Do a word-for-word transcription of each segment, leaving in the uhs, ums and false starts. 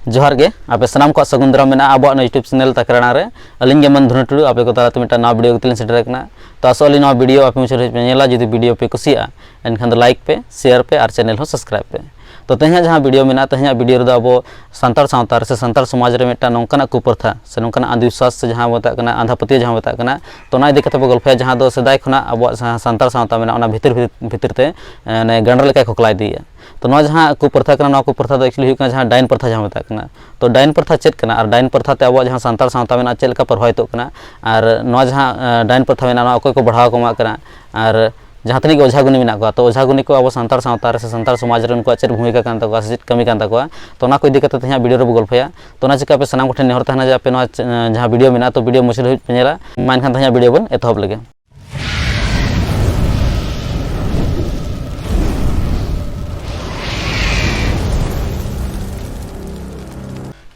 ᱡᱚᱦᱟᱨ ᱜᱮ, ᱟᱯᱮ ᱥᱟᱱᱟᱢ ᱠᱚᱣᱟᱜ ᱥᱟᱹᱜᱩᱱ ᱫᱟᱨᱟᱢ ᱢᱮᱱᱟᱜᱼᱟ ᱟᱵᱚᱣᱟᱜ ᱱᱚᱣᱟ YouTube ᱪᱮᱱᱮᱞ ᱛᱟᱠᱨᱟᱱᱟ ᱨᱮ᱾ ᱟᱹᱞᱤᱧ ᱜᱮ ᱢᱟᱹᱱ ᱫᱷᱩᱱᱟᱹ ᱴᱩᱰᱩ, ᱟᱯᱮ ᱠᱚ ᱛᱟᱞᱟᱛᱮ ᱢᱤᱫᱴᱟᱝ ᱱᱟᱣᱟ ᱵᱷᱤᱰᱤᱭᱳ ᱠᱟᱛᱮ ᱞᱤᱧ ᱥᱮᱴᱮᱨ ᱟᱠᱟᱱᱟ᱾ ᱛᱚ ᱟᱥᱚᱜ ᱟᱹᱞᱤᱧ ᱱᱚᱣᱟ ᱵᱷᱤᱰᱤᱭᱳ ᱟᱯᱮ ᱢᱩᱪᱟᱹᱫ ᱫᱷᱟᱹᱵᱤᱡ ᱯᱮ ᱧᱮᱞᱟ᱾ ᱡᱩᱫᱤ ᱵᱷᱤᱰᱤᱭᱳ ᱯᱮ ᱠᱩᱥᱤᱭᱟᱜᱼᱟ, ᱮᱱᱠᱷᱟᱱ ᱫᱚ ᱞᱟᱭᱤᱠ ᱯᱮ, ᱥᱮᱭᱟᱨ ᱯᱮ ᱟᱨ ᱪᱮᱱᱮᱞ ᱦᱚᱸ ᱥᱟᱵᱥᱠᱨᱟᱭᱤᱵᱽ ᱯᱮ᱾ ᱛᱚ ᱛᱮᱦᱮᱧᱟᱜ ᱡᱟᱦᱟᱸ ᱵᱷᱤᱰᱤᱭᱳ ᱢᱮᱱᱟᱜᱼᱟ, ᱛᱮᱦᱮᱧᱟᱜ ᱵᱷᱤᱰᱤᱭᱳ ᱨᱮᱫᱚ ᱟᱵᱚ ᱥᱟᱱᱛᱟᱲ ᱥᱟᱶᱛᱟ ᱨᱮ ᱥᱮ ᱥᱟᱱᱛᱟᱲ ᱥᱚᱢᱟᱡᱽ ᱨᱮ ᱢᱤᱫᱴᱟᱝ ᱱᱚᱝᱠᱟᱱᱟᱜ ᱠᱩᱯᱨᱚᱛᱷᱟ ᱥᱮ ᱱᱚᱝᱠᱟᱱᱟᱜ ᱟᱸᱫᱷᱵᱤᱥᱣᱟᱥ ᱥᱮ ᱡᱟᱦᱟᱸ ᱵᱚ ᱢᱮᱛᱟᱜ ᱠᱟᱱᱟ, ᱟᱸᱫᱷᱟ ᱯᱟᱹᱛᱭᱟᱹᱣ ᱡᱟᱦᱟᱸ ᱵᱚ ᱢᱮᱛᱟᱜ ᱠᱟᱱᱟ, ᱛᱚ ᱚᱱᱟ ᱤᱫᱤ ᱠᱟᱛᱮ ᱵᱚ ᱜᱚᱞᱯᱷᱚᱭᱟ, ᱡᱟᱦᱟᱸ ᱫᱚ ᱥᱮᱫᱟᱭ ᱠᱷᱚᱱᱟᱜ ᱟᱵᱚᱣᱟᱜ ᱡᱟᱦᱟᱸ ᱥᱟᱱᱛᱟᱲ ᱥᱟᱶᱛᱟ ᱢᱮᱱᱟᱜᱼᱟ, ᱚᱱᱟ ᱵᱷᱤᱛᱤᱨ ᱵᱷᱤᱛᱤᱨ ᱛᱮ, ᱮ, ᱚᱱᱮ ᱜᱟᱸᱰᱚ ᱞᱮᱠᱟᱭ ᱠᱷᱚᱠᱞᱟ ᱤᱫᱤᱭᱮᱫᱼᱟ᱾ ᱛᱚ ᱱᱚᱣᱟ ᱡᱟᱦᱟᱸ ᱠᱩᱯᱨᱚᱛᱷᱟ ᱠᱟᱱᱟ, ᱱᱚᱣᱟ ᱠᱩᱯᱨᱚᱛᱷᱟ ᱫᱚ actually ᱦᱩᱭᱩᱜ ᱠᱟᱱᱟ ᱡᱟᱦᱟᱸ ᱰᱟᱭᱤᱱ ᱯᱨᱚᱛᱷᱟ ᱡᱟᱦᱟᱸ ᱢᱮᱛᱟᱜ ᱠᱟᱱᱟ᱾ ᱛᱚ ᱰᱟᱭᱤᱱ ᱯᱨᱚᱛᱷᱟ ᱪᱮᱫ ᱠᱟᱱᱟ ᱟᱨ ᱰᱟᱭᱤᱱ ᱯᱨᱚᱛᱷᱟ ᱛᱮ ᱟᱵᱚᱣᱟᱜ ᱡᱟᱦᱟᱸ ᱥᱟᱱᱛᱟᱲ ᱥᱟᱶᱛᱟ ᱢᱮᱱᱟᱜᱼᱟ, ᱪᱮᱫ ᱞᱮᱠᱟ ᱯᱨᱚᱵᱷᱟᱵᱤᱛᱚᱜ ᱠᱟᱱᱟ, ᱟᱨ ᱱᱚᱣᱟ ᱡᱟᱦᱟᱸ, ᱮ, ᱰᱟᱭᱤᱱ ᱯᱨᱚᱛᱷᱟ ᱢᱮᱱᱟᱜᱼᱟ, ᱱᱚᱣᱟ ᱚᱠᱚᱭ ᱠᱚ ᱵᱟᱲᱦᱟᱣ ᱟᱠᱚ ᱮᱢᱟᱜ ᱠᱟᱱᱟ, ᱟᱨ ᱡᱟᱦᱟᱸ ᱛᱤᱱᱟᱹᱜ ᱜᱮ ᱚᱡᱷᱟ ᱜᱩᱱᱤ ᱢᱮᱱᱟᱜ ᱠᱚᱣᱟ, ᱛᱚ ᱚᱡᱷᱟ ᱜᱩᱱᱤ ᱠᱚ ᱟᱵᱚ ᱥᱟᱱᱛᱟᱲ ᱥᱟᱶᱛᱟ ᱨᱮ ᱥᱮ ᱥᱟᱱᱛᱟᱲ ᱥᱚᱢᱟᱡᱽ ᱨᱮ ᱩᱱᱠᱩᱣᱟᱜ ᱪᱮᱫ ᱵᱷᱩᱢᱤᱠᱟ ᱠᱟᱱ ᱛᱟᱠᱚᱣᱟ ᱥᱮ ᱪᱮᱫ ᱠᱟᱹᱢᱤ ᱠᱟᱱ ᱛᱟᱠᱚᱣᱟ, ᱛᱚ ᱚᱱᱟ ᱠᱚ ᱤᱫᱤ ᱠᱟᱛᱮ ᱛᱮᱦᱮᱧᱟᱜ ᱵᱷᱤᱰᱤᱭᱳ ᱨᱮᱵᱚ ᱜᱚᱞᱯᱷᱚᱭᱟ᱾ ᱛᱚ ᱚᱱᱟ ᱪᱤᱠᱟᱹ ᱟᱯᱮ ᱥᱟᱱᱟᱢ ᱠᱚᱴᱷᱮᱱ ᱱᱮᱦᱚᱨ ᱛᱟᱦᱮᱱᱟ ᱡᱮ ᱟᱯᱮ ᱱᱚᱣᱟ ᱪᱮ-, ᱡᱟᱦᱟᱸ ᱵᱷᱤᱰᱤᱭᱳ ᱢᱮᱱᱟᱜᱼᱟ, ᱛᱚ ᱵᱷᱤᱰᱤᱭᱳ ᱢᱩᱪᱟᱹᱫ ᱫᱷᱟᱹᱵᱤᱡ ᱯᱮ ᱧᱮᱞᱟ᱾ ᱢᱟ ᱮᱱᱠᱷᱟᱱ ᱛᱮᱦᱮᱧᱟᱜ ᱵᱷᱤᱰᱤᱭᱳ ᱵᱚᱱ ᱮᱛᱚᱦᱚᱵ ᱞᱮᱜᱮ᱾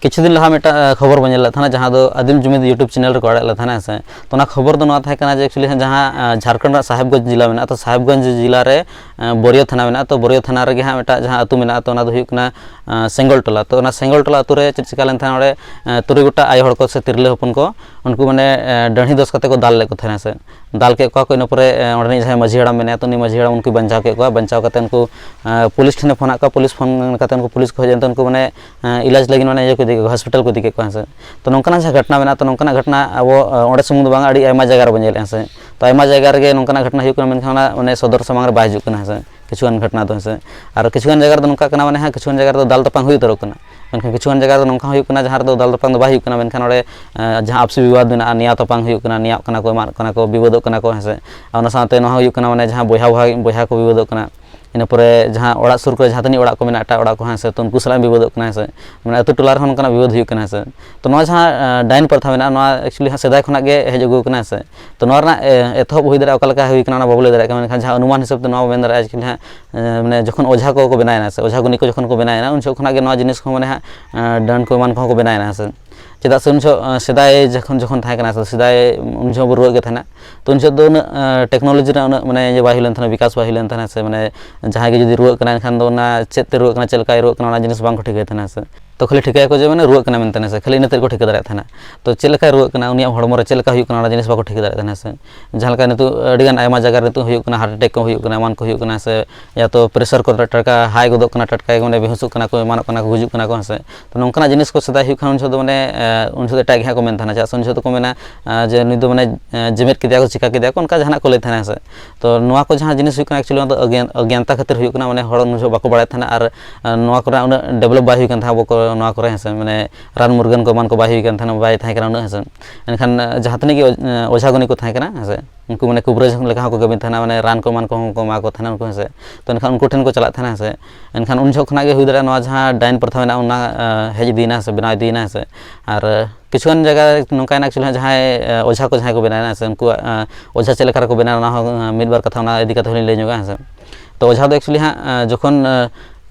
ᱠᱤᱪᱷᱩ ᱫᱤᱱ ᱞᱟᱦᱟ ᱢᱤᱫᱴᱟᱝ, ᱮ, ᱠᱷᱚᱵᱚᱨ ᱵᱚᱱ ᱧᱮᱞ ᱞᱮᱫ ᱛᱟᱦᱮᱱᱟ, ᱡᱟᱦᱟᱸ ᱫᱚ ᱟᱹᱫᱤᱢ ᱡᱩᱢᱤᱫ YouTube ᱪᱮᱱᱮᱞ ᱨᱮᱠᱚ ᱟᱲᱟᱜ ᱞᱮᱫ ᱛᱟᱦᱮᱱᱟ, ᱦᱮᱸ ᱥᱮ᱾ ᱛᱚ ᱚᱱᱟ ᱠᱷᱚᱵᱚᱨ ᱫᱚ ᱱᱚᱣᱟ ᱛᱟᱦᱮᱸ ᱠᱟᱱᱟ ᱡᱮ actually ᱦᱟᱸᱜ ᱡᱟᱦᱟᱸ, ᱮ, ᱡᱷᱟᱲᱠᱷᱚᱸᱰ ᱨᱮᱱᱟᱜ ᱥᱟᱦᱮᱵᱽᱜᱚᱸᱡᱽ ᱡᱮᱞᱟ ᱢᱮᱱᱟᱜᱼᱟ, ᱛᱚ ᱥᱟᱦᱮᱵᱽᱜᱚᱸᱡᱽ ᱡᱮᱞᱟ ᱨᱮ, ᱮ, ᱵᱳᱨᱤᱭᱳ ᱛᱷᱟᱱᱟ ᱢᱮᱱᱟᱜᱼᱟ᱾ ᱛᱚ ᱵᱳᱨᱤᱭᱳ ᱛᱷᱟᱱᱟ ᱨᱮᱜᱮ ᱦᱟᱸᱜ ᱢᱤᱫᱴᱟᱝ ᱡᱟᱦᱟᱸ ᱟᱹᱛᱩ ᱢᱮᱱᱟᱜᱼᱟ, ᱛᱚ ᱚᱱᱟ ᱫᱚ ᱦᱩᱭᱩᱜ ᱠᱟᱱᱟ, ᱮ, ᱥᱮᱸᱜᱚᱞ ᱴᱚᱞᱟ᱾ ᱛᱚ ᱚᱱᱟ ᱥᱮᱸᱜᱚᱞ ᱴᱚᱞᱟ ᱟᱹᱛᱩ ᱨᱮ ᱪᱮᱫ ᱪᱤᱠᱟ ᱞᱮᱱ ᱛᱟᱦᱮᱱᱟ, ᱚᱸᱰᱮ, ᱮ, ᱛᱩᱨᱩᱭ ᱜᱚᱴᱟᱝ ᱟᱭᱳ ᱦᱚᱲ ᱠᱚ ᱥᱮ ᱛᱤᱨᱞᱟᱹ ᱦᱚᱯᱚᱱ ᱠᱚ, ᱩᱱᱠᱩ ᱢᱟᱱᱮ, ᱮ, ᱰᱟᱹᱲᱦᱤ ᱫᱚᱥ ᱠᱟᱛᱮ ᱠᱚ ᱫᱟᱞ ᱞᱮᱫ ᱠᱚ ᱛᱟᱦᱮᱱᱟ ᱥᱮ᱾ ᱫᱟᱞ ᱠᱮᱫ ᱠᱚᱣᱟ ᱠᱚ᱾ ᱤᱱᱟᱹ ᱯᱚᱨᱮ, ᱮ, ᱚᱸᱰᱮᱱᱤᱡ ᱡᱟᱦᱟᱸᱭ ᱢᱟᱹᱡᱷᱤ ᱦᱟᱲᱟᱢ ᱢᱮᱱᱟᱭᱟ, ᱛᱚ ᱩᱱᱤ ᱢᱟᱹᱡᱷᱤ ᱦᱟᱲᱟᱢ ᱩᱱᱠᱩᱭ ᱵᱟᱧᱪᱟᱣ ᱠᱮᱫ ᱠᱚᱣᱟ᱾ ᱵᱟᱧᱪᱟᱣ ᱠᱟᱛᱮ ᱩᱱᱠᱩ, ᱮ, ᱯᱩᱞᱤᱥ ᱴᱷᱮᱱᱮ ᱯᱷᱳᱱᱟᱫ ᱠᱚᱣᱟ᱾ ᱯᱩᱞᱤᱥ ᱯᱷᱳᱱ ᱠᱟᱛᱮ ᱩᱱᱠᱩ ᱯᱩᱞᱤᱥ ᱠᱚ ᱦᱮᱡ ᱮᱱᱛᱮ ᱩᱱᱠᱩ ᱢᱟᱱᱮ, ᱮ, ᱤᱞᱟᱡᱽ ᱞᱟᱹᱜᱤᱫ ᱢᱟᱱᱮ ᱤᱭᱟᱹ ᱠᱚ ᱤᱫᱤ ᱠᱮᱫ ᱠᱚᱣᱟ, ᱦᱚᱥᱯᱤᱴᱟᱞ ᱠᱚ ᱤᱫᱤ ᱠᱮᱫ ᱠᱚᱣᱟ, ᱦᱮᱸ ᱥᱮ᱾ ᱛᱚ ᱱᱚᱝᱠᱟᱱᱟᱜ ᱡᱟᱦᱟᱸ ᱜᱷᱚᱴᱚᱱᱟ ᱢᱮᱱᱟᱜᱼᱟ, ᱛᱚ ᱱᱚᱝᱠᱟᱱᱟᱜ ᱜᱷᱚᱴᱚᱱᱟ ᱟᱵᱚ, ᱮ, ᱚᱸᱰᱮ ᱥᱩᱢᱩᱝ ᱫᱚ ᱵᱟᱝ, ᱟᱹᱰᱤ ᱟᱭᱢᱟ ᱡᱟᱭᱜᱟ ᱨᱮᱵᱚᱱ ᱧᱮᱞᱮᱫᱼᱟ, ᱦᱮᱸ ᱥᱮ᱾ ᱛᱚ ᱟᱭᱢᱟ ᱡᱟᱭᱜᱟ ᱨᱮᱜᱮ ᱱᱚᱝᱠᱟᱱᱟᱜ ᱜᱷᱚᱴᱚᱱᱟ ᱦᱩᱭᱩᱜ ᱠᱟᱱᱟ, ᱢᱮᱱᱠᱷᱟᱱ ᱚᱱᱟ ᱢᱟᱱᱮ ᱥᱚᱫᱚᱨ ᱥᱟᱢᱟᱝ ᱨᱮ ᱵᱟᱭ ᱦᱤᱡᱩᱜ ᱠᱟᱱᱟ, ᱦᱮᱸ ᱥᱮ᱾ ᱠᱤᱪᱷᱩᱜᱟᱱ ᱜᱷᱚᱴᱚᱱᱟ ᱫᱚ, ᱦᱮᱸ ᱥᱮ᱾ ᱟᱨ ᱠᱤᱪᱷᱩᱜᱟᱱ ᱡᱟᱭᱜᱟ ᱨᱮᱫᱚ ᱱᱚᱝᱠᱟ ᱠᱟᱱᱟ, ᱢᱟᱱᱮ ᱦᱟᱸᱜ ᱠᱤᱪᱷᱩᱜᱟᱱ ᱡᱟᱭᱜᱟ ᱨᱮᱫᱚ ᱫᱟᱞ ᱛᱟᱯᱟᱢ ᱦᱩᱭ ᱩᱛᱟᱹᱨᱚᱜ ᱠᱟᱱᱟ᱾ ᱢᱮᱱᱠᱷᱟᱱ ᱠᱤᱪᱷᱩᱜᱟᱱ ᱡᱟᱭᱜᱟ ᱨᱮᱫᱚ ᱱᱚᱝᱠᱟ ᱦᱩᱭᱩᱜ ᱠᱟᱱᱟ, ᱡᱟᱦᱟᱸ ᱨᱮᱫᱚ ᱫᱟᱞ ᱛᱟᱯᱟᱢ ᱫᱚ ᱵᱟᱭ ᱦᱩᱭᱩᱜ ᱠᱟᱱᱟ, ᱢᱮᱱᱠᱷᱟᱱ ᱚᱸᱰᱮ, ᱮ, ᱡᱟᱦᱟᱸ ᱟᱯᱥᱤ ᱵᱤᱵᱟᱫ ᱢᱮᱱᱟᱜᱼᱟ, ᱱᱮᱭᱟᱣ ᱛᱟᱯᱟᱢ ᱦᱩᱭᱩᱜ ᱠᱟᱱᱟ, ᱱᱮᱭᱟᱣ ᱠᱟᱱᱟ ᱠᱚ, ᱮᱢᱟᱱᱚᱜ ᱠᱟᱱᱟ ᱠᱚ, ᱵᱤᱵᱟᱹᱫᱚᱜ ᱠᱟᱱᱟ ᱠᱚ, ᱦᱮᱸ ᱥᱮ᱾ ᱟᱨ ᱚᱱᱟ ᱥᱟᱶᱛᱮ ᱱᱚᱣᱟ ᱦᱩᱭᱩᱜ ᱠᱟᱱᱟ, ᱢᱟᱱᱮ ᱡᱟᱦᱟᱸ ᱵᱚᱭᱦᱟ, ᱵᱚᱭᱦᱟ, ᱵᱚᱭᱦᱟ ᱠᱚ ᱵᱤᱵᱟᱹᱫᱚᱜ ᱠᱟᱱᱟ᱾ ᱤᱱᱟᱹ ᱯᱚᱨᱮ ᱡᱟᱦᱟᱸ ᱚᱲᱟᱜ ᱥᱩᱨ ᱠᱚᱨᱮ ᱡᱟᱦᱟᱸ ᱛᱤᱱᱟᱹᱜ ᱚᱲᱟᱜ ᱠᱚ ᱢᱮᱱᱟᱜᱼᱟ, ᱮᱴᱟᱜ ᱚᱲᱟᱜ ᱠᱚ, ᱦᱮᱸ ᱥᱮ, ᱛᱚ ᱩᱱᱠᱩ ᱥᱟᱞᱟᱜ ᱵᱤᱵᱟᱹᱫᱚᱜ ᱠᱟᱱᱟ, ᱦᱮᱸ ᱥᱮ᱾ ᱢᱟᱱᱮ ᱟᱹᱛᱩ ᱴᱚᱞᱟ ᱨᱮᱦᱚᱸ ᱱᱚᱝᱠᱟᱱᱟᱜ ᱵᱤᱵᱟᱹᱫ ᱦᱩᱭᱩᱜ ᱠᱟᱱᱟ, ᱦᱮᱸ ᱥᱮ᱾ ᱛᱚ ᱱᱚᱣᱟ ᱡᱟᱦᱟᱸ, ᱮ, ᱰᱟᱭᱤᱱ ᱯᱨᱚᱛᱷᱟ ᱢᱮᱱᱟᱜᱼᱟ, ᱱᱚᱣᱟ actually ᱦᱟᱸᱜ ᱥᱮᱫᱟᱭ ᱠᱷᱚᱱᱟᱜ ᱜᱮ ᱦᱮᱡ ᱟᱹᱜᱩ ᱟᱠᱟᱱᱟ, ᱦᱮᱸ ᱥᱮ᱾ ᱛᱚ ᱱᱚᱣᱟ ᱨᱮᱱᱟᱜ, ᱮ, ᱮᱛᱚᱦᱚᱵ ᱦᱩᱭ ᱫᱟᱲᱮᱭᱟᱜᱼᱟ, ᱚᱠᱟ ᱞᱮᱠᱟ ᱦᱩᱭ ᱠᱟᱱᱟ, ᱚᱱᱟ ᱵᱟᱵᱚ ᱞᱟᱹᱭ ᱫᱟᱲᱮᱭᱟᱜ ᱠᱟᱱᱟ, ᱢᱮᱱᱠᱷᱟᱱ ᱡᱟᱦᱟᱸ ᱚᱱᱩᱢᱟᱱ ᱦᱤᱥᱟᱹᱵ ᱛᱮ ᱱᱚᱣᱟ ᱵᱚ ᱢᱮᱱ ᱫᱟᱲᱮᱭᱟᱜᱼᱟ, actually ᱦᱟᱸᱜ, ᱮ, ᱢᱟᱱᱮ ᱡᱚᱠᱷᱚᱱ ᱚᱡᱷᱟ ᱠᱚᱠᱚ ᱵᱮᱱᱟᱣᱮᱱᱟ ᱥᱮ, ᱚᱡᱷᱟ ᱜᱩᱱᱤ ᱠᱚ ᱡᱚᱠᱷᱚᱱ ᱠᱚ ᱵᱮᱱᱟᱣᱮᱱᱟ, ᱩᱱ ᱡᱚᱠᱷᱚᱱ ᱠᱷᱚᱱᱟᱜ ᱜᱮ ᱱᱚᱣᱟ ᱡᱤᱱᱤᱥ ᱠᱚᱦᱚᱸ ᱢᱟᱱᱮ ᱦᱟᱸᱜ, ᱮ, ᱰᱟᱹᱱ ᱠᱚ ᱮᱢᱟᱱ ᱠᱚᱦᱚᱸ ᱠᱚ ᱵᱮᱱᱟᱣᱮᱱᱟ, ᱦᱮᱸ ᱥᱮ᱾ ᱪᱮᱫᱟᱜ ᱥᱮ ᱩᱱ ᱡᱚᱦᱚᱜ, ᱮ, ᱥᱮᱫᱟᱭ ᱡᱚᱠᱷᱚᱱ, ᱡᱚᱠᱷᱚᱱ ᱛᱟᱦᱮᱸ ᱠᱟᱱᱟ ᱥᱮ, ᱥᱮᱫᱟᱭ ᱩᱱ ᱡᱚᱦᱚᱜ ᱵᱚ ᱨᱩᱣᱟᱹᱜ ᱜᱮ ᱛᱟᱦᱮᱱᱟ᱾ ᱛᱚ ᱩᱱ ᱡᱚᱦᱚᱜ ᱫᱚ ᱩᱱᱟᱹᱜ, ᱮ, ᱴᱮᱠᱱᱳᱞᱚᱡᱤ ᱨᱮᱱᱟᱜ ᱩᱱᱟᱹᱜ ᱢᱟᱱᱮ ᱤᱭᱟᱹ ᱵᱟᱭ ᱦᱩᱭ ᱞᱮᱱ ᱛᱟᱦᱮᱱᱟ, ᱵᱤᱠᱟᱥ ᱵᱟᱭ ᱦᱩᱭ ᱞᱮᱱ ᱛᱟᱦᱮᱱᱟ ᱥᱮ, ᱢᱟᱱᱮ ᱡᱟᱦᱟᱸᱭ ᱜᱮ ᱡᱩᱫᱤ ᱨᱩᱣᱟᱹᱜ ᱠᱟᱱᱟᱭ ᱮᱱᱠᱷᱟᱱ ᱫᱚ ᱚᱱᱟ ᱪᱮᱫ ᱛᱮ ᱨᱩᱣᱟᱹᱜ ᱠᱟᱱᱟ, ᱪᱮᱫ ᱞᱮᱠᱟᱭ ᱨᱩᱣᱟᱹᱜ ᱠᱟᱱᱟ, ᱚᱱᱟ ᱡᱤᱱᱤᱥ ᱵᱟᱝ ᱠᱚ ᱴᱷᱤᱠᱟᱹᱭ ᱛᱟᱦᱮᱱᱟ ᱥᱮ᱾ ᱛᱚ ᱠᱷᱟᱹᱞᱤ ᱴᱷᱤᱠᱟᱹᱭᱟᱠᱚ ᱡᱮ ᱢᱟᱱᱮ ᱨᱩᱣᱟᱹᱜ ᱠᱟᱱᱟ ᱢᱮᱱᱛᱮ, ᱦᱮᱸ ᱥᱮ, ᱠᱷᱟᱹᱞᱤ ᱤᱱᱟᱹ ᱛᱮᱫ ᱠᱚ ᱴᱷᱤᱠᱟᱹ ᱫᱟᱲᱮᱭᱟᱜ ᱛᱟᱦᱮᱱᱟ᱾ ᱛᱚ ᱪᱮᱫ ᱞᱮᱠᱟᱭ ᱨᱩᱣᱟᱹᱜ ᱠᱟᱱᱟ, ᱩᱱᱤᱭᱟᱜ ᱦᱚᱲᱢᱚ ᱨᱮ ᱪᱮᱫ ᱞᱮᱠᱟ ᱦᱩᱭᱩᱜ ᱠᱟᱱᱟ, ᱚᱱᱟ ᱡᱤᱱᱤᱥ ᱵᱟᱠᱚ ᱴᱷᱤᱠᱟᱹ ᱫᱟᱲᱮᱭᱟᱜ ᱛᱟᱦᱮᱱᱟ, ᱦᱮᱸ ᱥᱮ᱾ ᱡᱟᱦᱟᱸ ᱞᱮᱠᱟ ᱱᱤᱛᱚᱜ ᱟᱹᱰᱤᱜᱟᱱ ᱟᱭᱢᱟ ᱡᱟᱭᱜᱟ ᱨᱮ ᱱᱤᱛᱚᱜ ᱦᱩᱭᱩᱜ ᱠᱟᱱᱟ, heart attack ᱠᱚ ᱦᱩᱭᱩᱜ ᱠᱟᱱᱟ, ᱮᱢᱟᱱ ᱠᱚ ᱦᱩᱭᱩᱜ ᱠᱟᱱᱟ, ᱥᱮ ᱭᱟ ᱛᱚ pressure ᱠᱚ ᱴᱟᱴᱠᱟ high ᱜᱚᱫᱚᱜ ᱠᱟᱱᱟ, ᱴᱟᱴᱠᱟ ᱜᱮ ᱢᱟᱱᱮ ᱵᱮᱦᱩᱥᱚᱜ ᱠᱟᱱᱟ ᱠᱚ, ᱮᱢᱟᱱᱚᱜ ᱠᱟᱱᱟ ᱠᱚ, ᱜᱩᱡᱩᱜ ᱠᱟᱱᱟ ᱠᱚ, ᱦᱮᱸ ᱥᱮ᱾ ᱛᱚ ᱱᱚᱝᱠᱟᱱᱟᱜ ᱡᱤᱱᱤᱥ ᱠᱚ ᱥᱮᱫᱟᱭ ᱦᱩᱭᱩᱜ ᱠᱷᱟᱱ ᱩᱱ ᱡᱚᱦᱚᱜ ᱫᱚ ᱢᱟᱱᱮ, ᱮ, ᱩᱱ ᱡᱚᱦᱚᱜ ᱫᱚ ᱮᱴᱟᱜ ᱜᱮ ᱦᱟᱸᱜ ᱠᱚ ᱢᱮᱱ ᱛᱟᱦᱮᱱᱟ, ᱪᱮᱫᱟᱜ ᱥᱮ ᱩᱱ ᱡᱚᱦᱚᱜ ᱫᱚᱠᱚ ᱢᱮᱱᱟ, ᱮ, ᱡᱮ ᱱᱩᱭ ᱫᱚ ᱢᱟᱱᱮ, ᱮ, ᱡᱮᱢᱮᱫ ᱠᱮᱫᱮᱭᱟ ᱠᱚ, ᱪᱤᱠᱟ ᱠᱮᱫᱮᱭᱟ ᱠᱚ, ᱚᱱᱠᱟ ᱡᱟᱦᱟᱱᱟᱜ ᱠᱚ ᱞᱟᱹᱭ ᱛᱟᱦᱮᱱᱟ, ᱦᱮᱸ ᱥᱮ᱾ ᱛᱚ ᱱᱚᱣᱟ ᱠᱚ ᱡᱟᱦᱟᱸ ᱡᱤᱱᱤᱥ ᱦᱩᱭᱩᱜ ᱠᱟᱱᱟ, actually ᱚᱱᱟ ᱫᱚ ᱚᱜᱽᱭᱟᱱ-, ᱚᱜᱽᱭᱟᱱᱛᱟ ᱠᱷᱟᱹᱛᱤᱨ ᱦᱩᱭᱩᱜ ᱠᱟᱱᱟ, ᱢᱟᱱᱮ ᱦᱚᱲ ᱩᱱ ᱡᱚᱦᱚᱜ ᱵᱟᱠᱚ ᱵᱟᱲᱟᱭ ᱛᱟᱦᱮᱱᱟ, ᱟᱨ, ᱮ, ᱱᱚᱣᱟ ᱠᱚᱨᱮᱱᱟᱜ ᱩᱱᱟᱹᱜ develop ᱵᱟᱭ ᱦᱩᱭ ᱠᱟᱱ ᱛᱟᱦᱮᱸᱫ ᱟᱵᱚ ᱠᱚ ᱱᱚᱣᱟ ᱠᱚᱨᱮ, ᱦᱮᱸ ᱥᱮ, ᱢᱟᱱᱮ ᱨᱟᱱ ᱢᱩᱨᱜᱟᱹᱱ ᱠᱚ ᱮᱢᱟᱱ ᱠᱚ ᱵᱟᱭ ᱦᱩᱭ ᱠᱟᱱ ᱛᱟᱦᱮᱱᱟ, ᱵᱟᱭ ᱛᱟᱦᱮᱸ ᱠᱟᱱᱟ ᱩᱱᱟᱹᱜ, ᱦᱮᱸ ᱥᱮ᱾ ᱮᱱᱠᱷᱟᱱ, ᱮ, ᱡᱟᱦᱟᱸ ᱛᱤᱱᱟᱹᱜ ᱜᱮ, ᱮ, ᱚᱡᱷᱟ ᱜᱩᱱᱤ ᱠᱚ ᱛᱟᱦᱮᱸ ᱠᱟᱱᱟ, ᱦᱮᱸ ᱥᱮ, ᱩᱱᱠᱩ ᱢᱟᱱᱮ ᱠᱩᱵᱨᱟᱡᱽ ᱞᱮᱠᱟ ᱦᱚᱸᱠᱚ ᱠᱟᱹᱢᱤ ᱛᱟᱦᱮᱱᱟ, ᱢᱟᱱᱮ ᱨᱟᱱ ᱠᱚ ᱮᱢᱟᱱ ᱠᱚᱦᱚᱸ ᱠᱚ ᱮᱢᱟ ᱠᱚ ᱛᱟᱦᱮᱱᱟ ᱩᱱᱠᱩ, ᱦᱮᱸ ᱥᱮ᱾ ᱛᱚ ᱮᱱᱠᱷᱟᱱ ᱩᱱᱠᱩ ᱴᱷᱮᱱ ᱠᱚ ᱪᱟᱞᱟᱜ ᱛᱟᱦᱮᱱᱟ, ᱦᱮᱸ ᱥᱮ᱾ ᱮᱱᱠᱷᱟᱱ ᱩᱱ ᱡᱚᱦᱚᱜ ᱠᱷᱚᱱᱟᱜ ᱜᱮ ᱦᱩᱭ ᱫᱟᱲᱮᱭᱟᱜᱼᱟ ᱱᱚᱣᱟ ᱡᱟᱦᱟᱸ ᱰᱟᱭᱤᱱ ᱯᱨᱚᱛᱷᱟ ᱢᱮᱱᱟᱜᱼᱟ, ᱚᱱᱟ, ᱮ, ᱦᱮᱡ ᱤᱫᱤᱭᱮᱱᱟ, ᱦᱮᱸ ᱥᱮ, ᱵᱮᱱᱟᱣ ᱤᱫᱤᱭᱮᱱᱟ, ᱦᱮᱸ ᱥᱮ᱾ ᱟᱨ, ᱮ, ᱠᱤᱪᱷᱩᱜᱟᱱ ᱡᱟᱭᱜᱟ ᱨᱮ ᱱᱚᱝᱠᱟᱭᱮᱱᱟ, actually ᱦᱟᱸᱜ ᱡᱟᱦᱟᱸᱭ, ᱮ, ᱚᱡᱷᱟ ᱠᱚ ᱡᱟᱦᱟᱸᱭ ᱠᱚ ᱵᱮᱱᱟᱣᱮᱱᱟ, ᱦᱮᱸ ᱥᱮ, ᱩᱱᱠᱩᱣᱟᱜ, ᱮ, ᱚᱡᱷᱟ ᱪᱮᱫ ᱞᱮᱠᱟ ᱨᱮᱠᱚ ᱵᱮᱱᱟᱣᱟ, ᱚᱱᱟ ᱦᱚᱸ, ᱮ, ᱢᱤᱫ ᱵᱟᱨ ᱠᱟᱛᱷᱟ ᱚᱱᱟ ᱤᱫᱤ ᱠᱟᱛᱮ ᱦᱚᱸᱞᱤᱧ ᱞᱟᱹᱭ ᱧᱚᱜᱟ, ᱦᱮᱸ ᱥᱮ᱾ ᱛᱚ ᱚᱡᱷᱟ ᱫᱚ actually ᱦᱟᱸᱜ, ᱮ, ᱡᱚᱠᱷᱚᱱ, ᱮ,